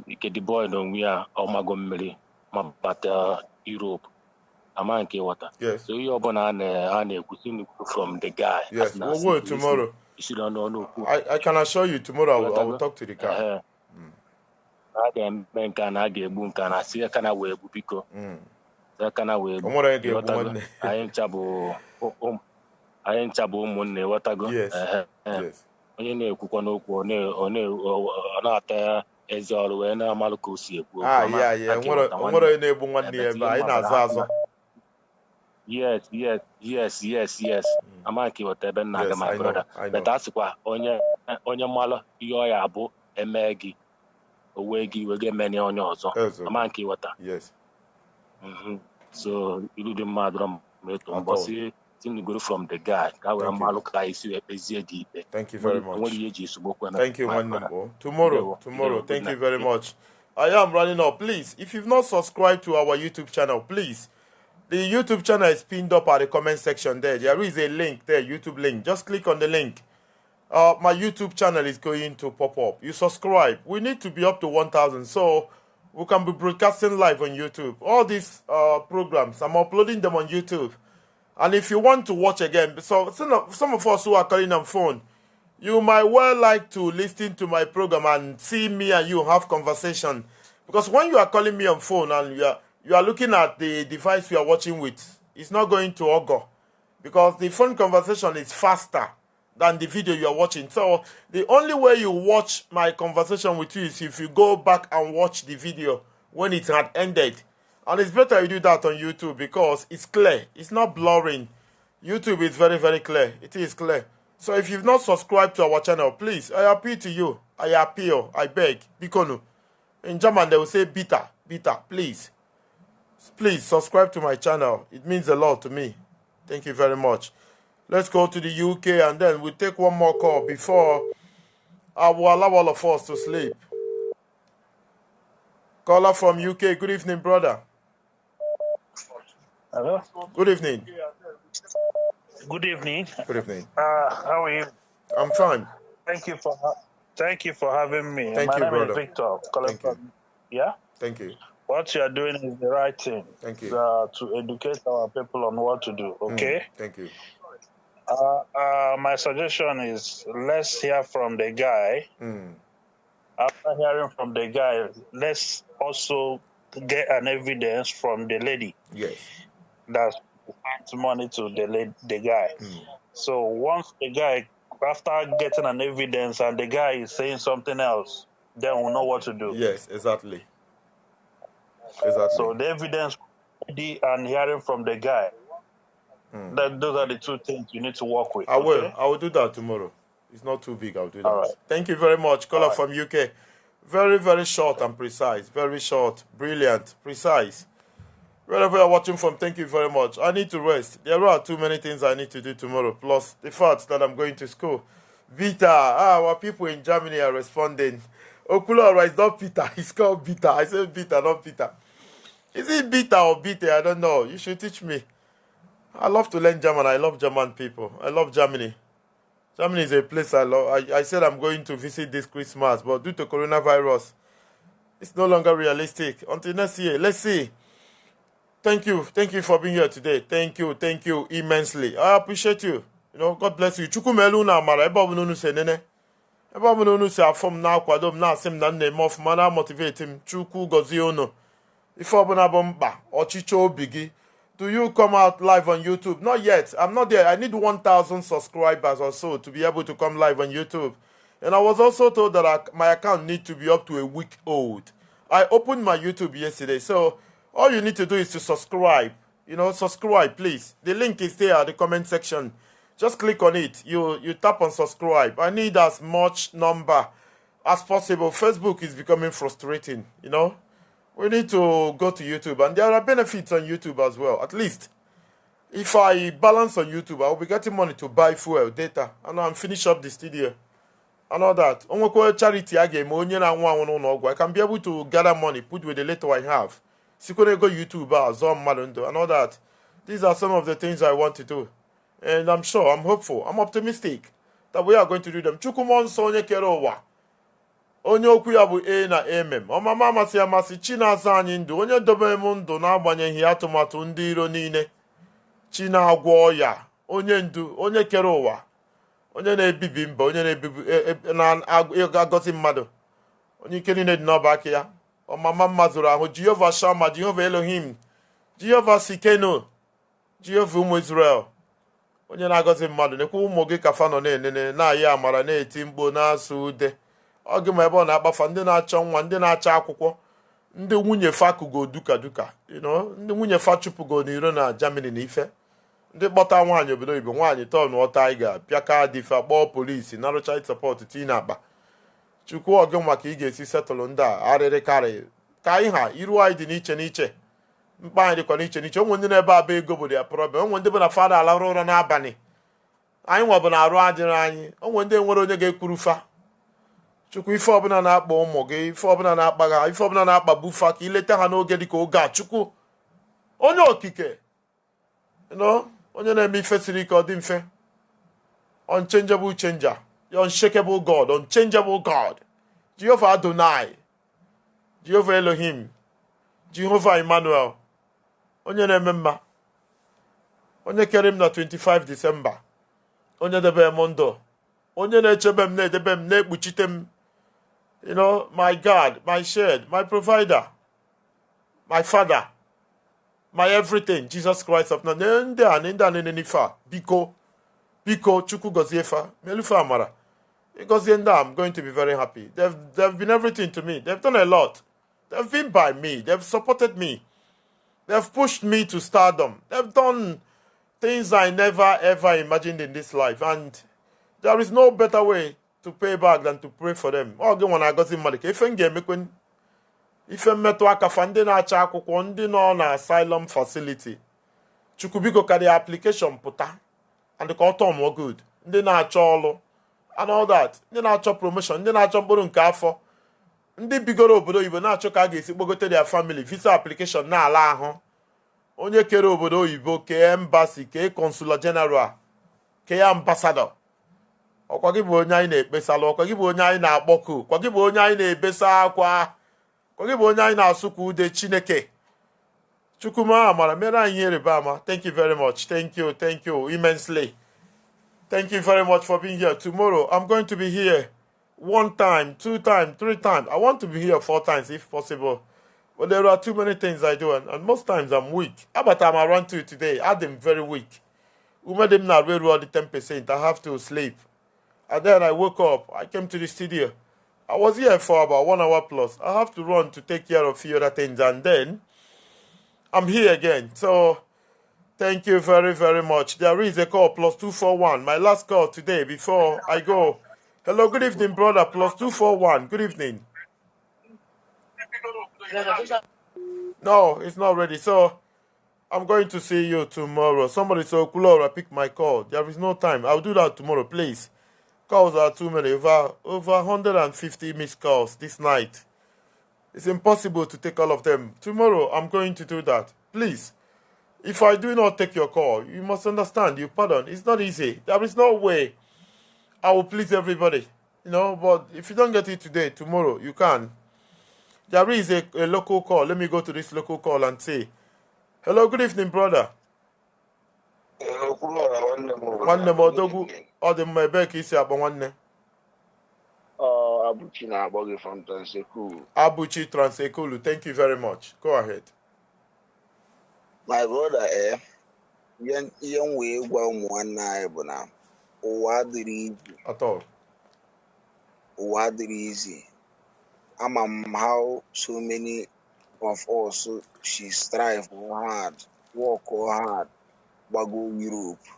Ike the boy na onwe ya ọmago mmiri ma bata Europe. Ama nke ịghọta. So ihe ọbụla a na-ekwusi from the guy. Yes, we'll go tomorrow. I can assure you tomorrow I will talk to the guy. A ga-eme nke a na a ga-egbu nke a na asị aka na wee egbu biko. Aka na wee egbu. Anyị ncha bụ ụmụnne, ghọtago? Onye na-ekwukwa n'okwu ọ na-ata eze ọrụ wee na-amalụ ka o si ekwu okwu. Nwere onye na-egbu nwanne ya ebe anyị na-azọ azọ. Yes. Ama nke ịghọta ebe nna aga, my brother. But a sịkwa onye mmalụ ihe ọ ya abụ eme gị o wee gị wee ga-emeni onye ọzọ. Ama nke ịghọta. Yes. So ilu dị mma dọrọ m eto mbọsị tinugoro from the guy ka were mmalụ ka isi ekpezie dị ikpe. Thank you very much. Nwere ihe eji esogbu Thank you, nwanne. Tomorrow. Thank you very much. I am running up. Please, if you've not subscribed to our YouTube channel, please. The YouTube channel is pinned up at the comment section there. There is a link there, YouTube link. Just click on the link. My YouTube channel is going to pop up. You subscribe. We need to be up to 1,000, so we can be broadcasting live on YouTube. All these programs, I'm uploading them on YouTube. And if you want to watch again, so some of us who are calling on phone, you might well like to listen to my program and see me and you have conversation. Because when you are calling me on phone and you are looking at the device you are watching with, it's not going to augur. Because the phone conversation is faster than the video you are watching. So the only way you watch my conversation with you is if you go back and watch the video when it had ended. And it's better you do that on YouTube because it's clear. It's not blurring. YouTube is very, very clear. It is clear. So if you've not subscribed to our channel, please, I appeal to you. I appeal. I beg. Bikonu. In German, they will say bitter. Bitter. Please. Please subscribe to my channel. It means a lot to me. Thank you very much. Let's go to the UK and then we'll take one more call before I will allow all of us to sleep. Caller from UK. Good evening, brother. Hello. Good evening. Good evening. Good evening. How are you? I'm fine. Thank you for having me. Thank you, My name brother. is Victor. Thank you. Yeah? Thank you. What you are doing is the right thing. Thank you. To educate our people on what to do. Okay? Thank you. My suggestion is let's hear from the guy. After hearing from the guy, let's also get an evidence from the lady that sent money to the guy. So once the guy, after getting an evidence and the guy is saying something else, then we'll know what to do. Yes, exactly. Exactly. So the evidence and hearing from the guy, that those are the two things you need to work with. I will. Okay? I will do that tomorrow. It's not too big. I'll do that. All right. Thank you very much. Caller from UK. Very, very short and precise. Very short. Brilliant. Precise. Wherever you're watching from, thank you very much. I need to rest. There are too many things I need to do tomorrow. Plus the fact that I'm going to school. Vita. Our people in Germany are responding. Okulora, it's not Peter. It's called Vita. I said Vita, not Peter. Is it Vita or Bita? I don't know. You should teach me. I love to learn German. I love German people. I love Germany. Germany is a place I love. I said I'm going to visit this Christmas, but due to coronavirus, it's no longer realistic. Until next year. Let's see. Thank you. Thank you for being here today. Thank you. Thank you immensely. I appreciate you. You know, God bless you. Chukwu melu na amara ebe ọbụla unu si enene. Ebe ọbụla unu si afọ m na-akwado m na-asị m na m na-eme ọfụma na-motivate m. Chukwu gọzie unu. Ife ọbụla bụ mkpa ọchịchọ obi gị. Do you come out live on YouTube? Not yet. I'm not there. I need 1,000 subscribers or so to be able to come live on YouTube. And I was also told that my account needs to be up to a week old. I opened my YouTube yesterday. So all you need to do is to subscribe. You know, subscribe, please. The link is there at the comment section. Just click on it. You tap on subscribe. I need as much number as possible. Facebook is becoming frustrating, you know. We need to go to YouTube, and there are benefits on YouTube as well. At least, if I balance on YouTube, I will be getting money to buy fuel, data, and I'm finish up the studio and all that. Onwekwa charity a ga-eme onye na-anwụ anwụ n'ụlọ ọgwụ. I can be able to gather money, put with the little I have. Sikwa ego YouTube a zọọ mmadụ ndụ and all that. These are some of the things I want to do. And I'm sure, I'm hopeful, I'm optimistic that we are going to do them. Chukwu mmụọ nsọ onye kere ụwa. Onye okwu ya bụ e na amen. Ọmama amasị amasị, chi na-aza anyị ndụ, onye dobere m ndụ n'agbanyeghị atụmatụ ndị iro niile, chi na-agwọ ọya, onye ndu, onye kere ụwa, onye na-ebibi mba, onye na-ebibi na-agọzi mmadụ, onye ike niile dị n'ọba aka ya, ọmama mma zuru ahụ, Jehova Shama, Jehova Elohim, Jehova Sikeno, Jehova ụmụ Israel, onye na-agọzi mmadụ, nekwa ụmụ gị ka fa nọ na-enene, na-ayị amara, na-eti mkpu, na-asụ ude. Ọ gị ma ebe ọ na-akpafa ndị na-achọ nwa, ndị na-achọ akwụkwọ, ndị nwunye fa kụgo duka duka, you know, ndị nwunye fa chụpụgo n'iro na Germany na ife, ndị kpọta nwaanyị obodo oyibo, nwaanyị tọn tiger, pịaka dịfa, kpọọ polisi, narụ child support tii n'akpa. Chukwu ọgụ maka ị ga-esi setụlụ ndị a arịrị karị ka anyị ha iru anyị dị n'iche n'iche, mkpa anyị dịkwa n'iche n'iche. Onwe ndị na-ebe aba ego bụ ya problem, onwe ndị bụ na fada alarụ ụra n'abalị, anyị nwa bụ na arụ adịrị anyị, onwe ndị nwere onye ga-ekwuru fa. Chukwu, ife ọbụla na-akpa ụmụ gị, ife ọbụla na-akpa ha, ife ọbụla na-akpagbu fa, ka ileta ha n'oge dịka oge a. Chukwu onye okike, you know, onye na-eme ife siri ike ọ dị mfe, unchangeable changer, the unshakable God, unchangeable God, Jehovah Adonai, Jehovah Elohim, Jehovah Emmanuel, onye na-eme mma, onye kere m na 25 December, onye debe m ndụ, onye na-echebe m, na-edebe m, na-ekpuchite m, you know, my God, my shed, my provider, my father, my everything, Jesus Christ of Nazareth. Ndị a ndị a na-enene ife a, biko, biko, Chukwu gọzie fa, melufe amara. Ịgọzie ndị a, I'm going to be very happy. They've been everything to me. They've done a lot. They've been by me. They've supported me. They've pushed me to stardom. They've done things I never ever imagined in this life. And there is no better way to pay back than to pray for them. Ọ gị nwa na-agọzi mmadụ ka ife m ga-emekwe ife mmetụ aka fa, ndị na-achọ akwụkwọ, ndị nọ na asylum facility. Chukwu biko ka the application pụta and ka ọ tọọ good. Ndị na-achọ ọlụ and all that, ndị na-achọ promotion, ndị na-achọ mkpụrụ nke afọ, ndị bigoro obodo oyibo na-achọ ka a ga-esi kpogote their family, visa application na-ala ahụ. Onye kere obodo oyibo, kee embassy, kee consular general, kee ambassador, ọkwa gị bụ onye anyị na-ekpesalụ, ọkwa gị bụ onye anyị na-akpọku, ọkwa gị bụ onye anyị na-ebesa akwa, ọkwa gị bụ onye anyị na-asụkwa ude. Chineke Chukwu ma amara mere anyị ihe ịrịba ama. Thank you very much. Thank you, thank you immensely. Thank you very much for being here. Tomorrow I'm going to be here one time, two times, three times. I want to be here four times if possible. But there are too many things I do, and most times I'm weak. But I'm around 2 today. I'm very weak. Ume dem na all the 10%. I have to sleep. And then I woke up. I came to the studio. I was here for about 1 hour plus. I have to run to take care of a few other things, and then I'm here again. So thank you very, very much. There is a call, +241. My last call today before I go. Hello, good evening, brother. +241. Good evening. No, it's not ready. So I'm going to see you tomorrow. Somebody said, Okwuluora, pick my call. There is no time. I'll do that tomorrow, please. Calls are too many. Over 150 missed calls this night. It's impossible to take all of them. Tomorrow, I'm going to do that. Please. If I do not take your call, you must understand, you pardon. It's not easy. There is no way I will please everybody. You know, but if you don't get it today, tomorrow, you can. There is a local call. Let me go to this local call and say, hello, good evening, brother. Nwanne m odogwu ọ dị mma ebe ka isi akpọ nwanne. Abuchi na-akpọ gị from Transekulu. Abuchi Transekulu, thank you very much. Go ahead. My brother, ihe m wee gwa ụmụ nwanne anyị bụ na ụwa adịrị izi. At all. Ụwa adịrị izi. Ama m how so many of us she strive hard, work hard, gbago Europe,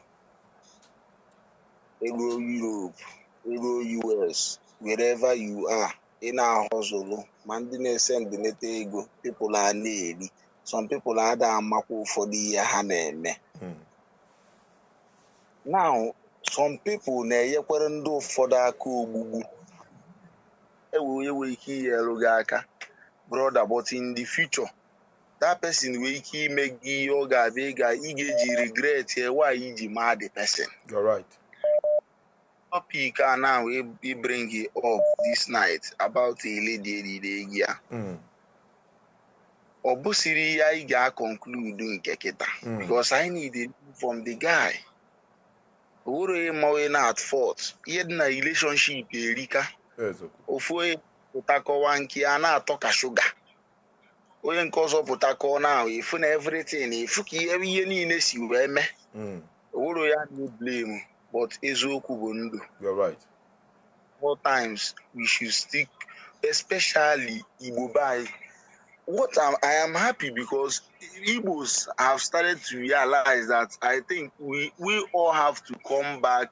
eruo Europe, eruo US, wherever you are, ị na-ahọzụlụ ma ndị na-esendịneta ego, people a na-eri. Some people ada amakwa ụfọdụ ihe ha na-eme. Now, some people na-enyekwere ndị ụfọdụ aka ogbugbu. Ewe onye nwere ike inyere gị aka, brother, but in the future, that person nwere ike ime gị ihe ọ ga-abịa ị ga-eji regret ya why iji maa the person. You're right. Topic a now we bring it up this night about a lady eriri ego ya. Ọ bụsiri ya anyị ga-conclude nke kịta because I need it from the guy. O nwere onye ma onye na at fault. Ihe dị na relationship erika. Ofu onye pụtakọwa nke a na-atọ ka shuga. Onye nke ọzọ pụtakọ na efu na everything efu ka ihe niile si wee mee. O nwere ya na blame, but eziokwu bụ ndụ. You're right. All times we should stick, especially Igbo by. What I am happy because Igbos have started to realize that I think we all have to come back,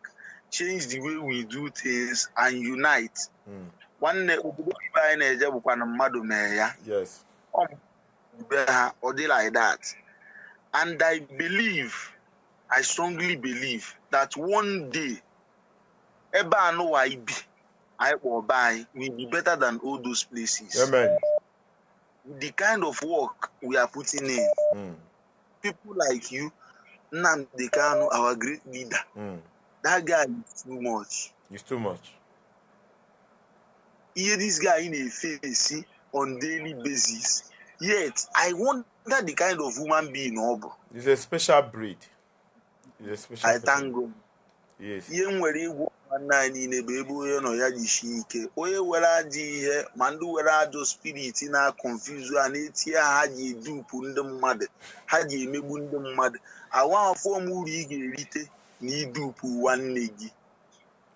change the way we do things, and unite. Nwanne obodo ibe anyị na-eje bụkwa na mmadụ mee ya. Yes. Ọ dị like that. And I believe, I strongly believe that one day, ebe anụwa ibi, anyị kpọ be anyị, will be better than all those places. Amen. The kind of work we are putting in, people like you, Nnamdi Kanu, our great leader, that guy is too much. It's too much. Hear this guy in a face on daily basis. Yet, I wonder the kind of human being. He's a special breed. He's a special I thank God. Yes. Ihe nwere igwe nwanne anyị niile bụ ebe onye nọ ya jisie ike. Onye were ajọ ihe ma ndị were ajọ spirit na-confuse ha na-etinye ha ji edupu ndị mmadụ, ha ji emegbu ndị mmadụ. Awa afọ m uru ị ga-erite na idupu nwanne gị.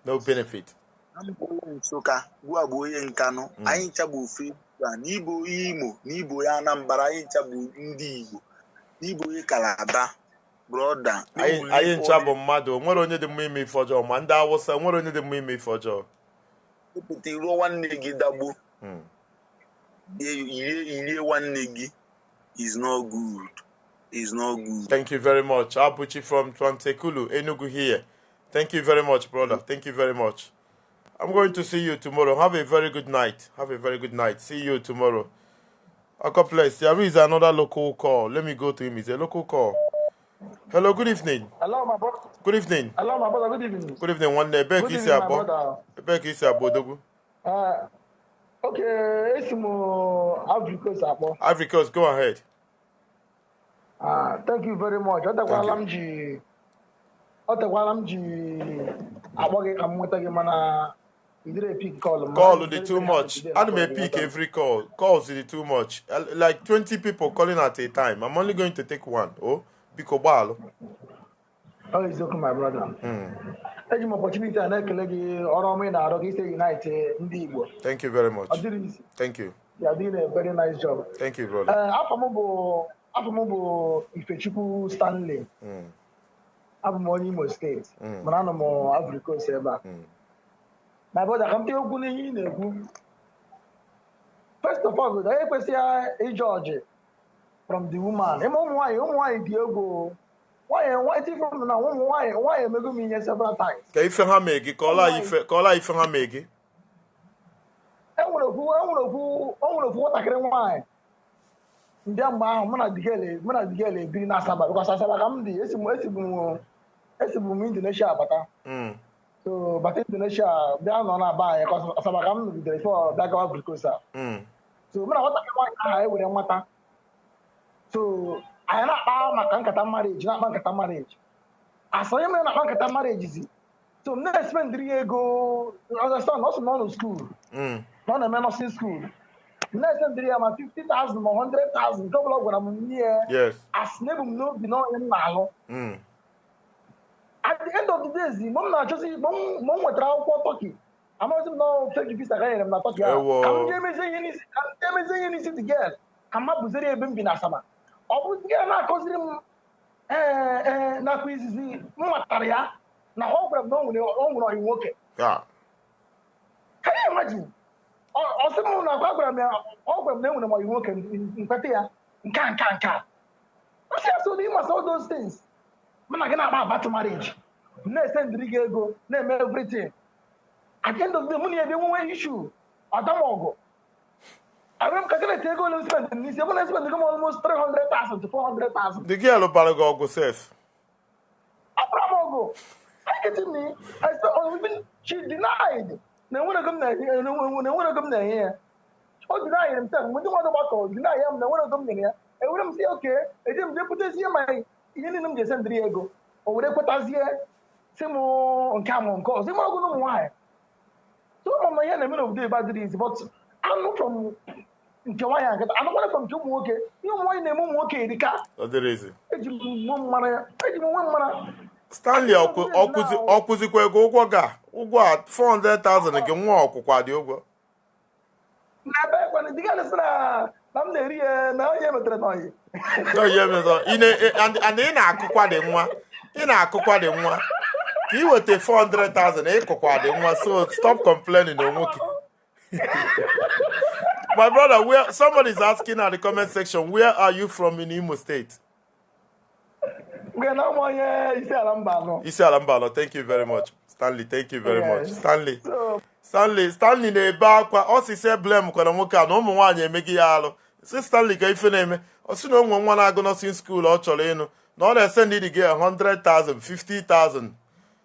No benefit. Onye Nsụka, gwa bụ onye Nkanụ, anyị ncha bụ ofe na n'ịbụ onye Imo, n'ịbụ onye Anambra, anyị ncha bụ ndị Igbo, n'ịbụ onye Kalaba. Brother, anyị ncha bụ mmadụ, o nwere onye dị mma ime ife ọjọọ, ma ndị Awụsa nwere onye dị mma ime ife ọjọọ. Ịpụta iruo nwanne gị dagbo, irie nwanne gị is not good. Is not good. Thank you very much. Abuchi from Transekulu, Enugu here. Thank you very much, brother. Thank you very much. I'm going to see you tomorrow. Have a very good night. Have a very good night. See you tomorrow. God bless. There is another local call. Let me go to him. It's a local call. Hello, good evening. Hello, my brother. Good evening. Hello, my brother. Good evening. Good evening. One day. Good evening, my brother. Okay, it's Ivory Coast. Ivory Coast, go ahead. Thank you very much. Thank you. Otekwala m ji akpọ gị ka m nweta gị mana You didn't pick call m. Call I'm dị very too very happy much. today na Ana m call gị epick ghọtara. every call. Calls dị too much. Like 20 people calling at a time. I'm only going to take one. Oh, biko gbaalụ. Ọ eziokwu, my brother. Eji m opportunity a na-ekele gị ọrụ ọma ị na-arụ ka isi unite ndị Igbo. Thank you very Ọ much. dịrị easy. Thank you. You are doing a very nice job. Thank you, brother. Ee, afọ m bụ Ifechukwu Stanley. Abụ m onye Imo Steeti, mana anọ m Ivory Coast ebe a. My brother, ka m tinye okwu n'ihe ị na-ekwu. First of all, anyị ekwesịghị ịjọji from the woman. Ịma ụmụ nwaanyị dị egwu. Nwaanyị nwaanyị from na ụmụ nwaanyị nwaanyị emego m ihe several times. Ka ife ha mee gị, Ụmụ nwaanyị ife kọọla ife ha mee gị. Enwere ofu nwatakịrị nwaanyị ndị mgbe ahụ mụ na the girl ebiri na Asaba, because Asaba ka m dị. Esibu m Indonesia bata. So bata Indonesia, bịa nọ na be anyị, 'cause Asaba ka m nọgidere before bịa gawa Ivory Coast a. So mụ na nwatakịrị nwaanyị ahụ ewere nwata. So anyị na-akpa maka nkata marriage, na-akpa nkata marriage. Asọ onye mere na-akpa nkata marriage zi, so m na-espendiri ya ego, understand? Ọ sị na ọ nọ school, na ọ na-eme nursing school. M na-esendiri ya ma 50,000 ma 100,000, nke ọbụla ọ gwara m nye ya. Asị na ebu m n'obi na onye m na-alụ. At the end of the days, mgbe m na-achọzi, mgbe m nwetara akwụkwọ Turkey, amaghịzi m na ọ fake visa ka e nyere m na Turkey ahụ. Ewo. Ka m jee mezie ihe n'isi the girl, ka m hapụziri ebe m bi na Asaba. Ọ bụ the girl na-akọziri m, ee, nakwa izizi m matara ya na ọ gwara m na o nwere ọyị nwoke. Can you imagine? Ọ sị m na akwa gwara m ya, ọ gwara m na enwere m ọyị nwoke, nkweta ya, nke a nke a nke a. Ọ sị ya, so na ịmasa all those things, mụ na gị na-akpa about marriage, m na-esendịrị gị ego, na-eme everything. At the end of the day, mụ na ya bịa nwewe issue, ọdamọgụ. Abịa m calculate ego ole m spend n'isi, ebe na spend m almost 300,000 to 400,000. The girl bara gị ọgụ sef. Abụrụ m ọgụ. Are you getting me? I said, oh, even she denied na enwere ego m na-enye, na enwere ego m na-enye ya. O denied himself. Mgbe ndị mmadụ gbakọ deny ya m na enwere ego m nyere ya. Ewere m si oke, eje m jee butezie ma ihe niile m ji esendịrị ya ego. O were kwetazie si m nke a ma nke ọzọ. Ịmara ọgụ na ụmụ nwaanyị. So ụmụ m ihe na-eme n'obodo ebe adịrị izi, but anụ from nke nwaanyị a nkịta, anụkwana from nke ụmụ nwoke. Ihe ụmụ nwaanyị na-eme ụmụ nwoke erika. Ọ dịrị izi. Eji m onwe m mara, eji m onwe m mara. Stanley, ọkwụzikwa ego ụgwọ ga ụgwọ a 400,000 gị nwa ọkwụkwa dị ụgwọ. N'ebe ekwana dị sị na m na-eri ya na onye metere n'ọyị. No, ihe mere ị and ị na-akụkwa dị nwa, ị na-akụkwa dị nwa ka ị weta 400,000, ịkụkwa dị nwa. So stop complaining na nwoke. My brother, where, somebody is asking at the comment section, where are you from in Imo State? Mgbe na ụmụ onye isi ala mba anọ. Isi ala mba anọ. Thank you very much, Stanley. Thank you very much. Stanley. So Stanley, Stanley na-ebe akwa. Ọ sị sị blame kwara nwoke a na ụmụ nwaanyị emeghị ya alụ. Si Stanley, ka ife na-eme, ọ sị na o nwe nwa na-agụ nursing school ọ chọrọ ịnụ, na ọ na-ese ndị the girl 100,000, 50,000.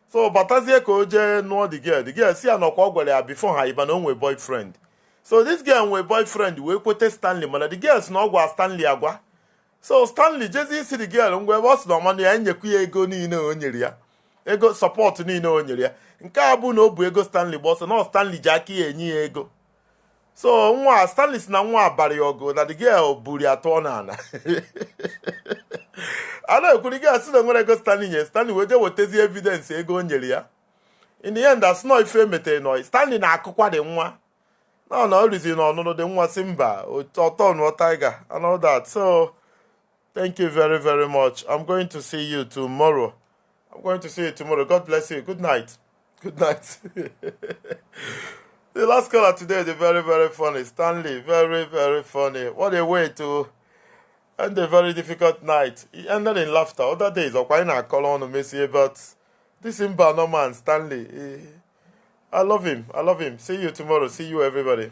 So batazie ka o jee nụọ the girl, the girl si ya nọkwa ọ gwara ya before ha ịba na o nwe boyfriend. So this girl nwe boyfriend wee kwete Stanley, mana the girl si na ọ gwa Stanley agwa. So Stanley jezi isi the girl ngwa, ebe ọ sị na ọmanụ ya enyekwu ya ego niile o nyere ya, ego support niile o nyere ya. Nke a bụ na o bu ego Stanley gba ọsọ, na ọ Stanley ji aka ya enye ya ego. So nwa Stanley si na nwa abalị ọgụ na the girl buru ya tụọ n'ala. A na-ekwu the girl si na nwere ego Stanley nye. Stanley wee jee wetazie evidence ego o nyere ya. In the end, asị nọ ife emetere nọ Stanley na-akụkwa dị nwa na ọ rụzi n'ọnụnụ dị nwa si mba ọtọ nụọ tiger and all that. So thank you very very much. I'm going to see you tomorrow. I'm going to see you tomorrow. God bless you. Good night. Good night. The last caller today is very, very funny. Stanley, very, very funny. What a way to end a very difficult night. He ended in laughter. Other days, ọkwa anyị na-akọrọ ọnụ mesie, but this Mbano man, Stanley, I love him. I love him. See you tomorrow. See you, everybody.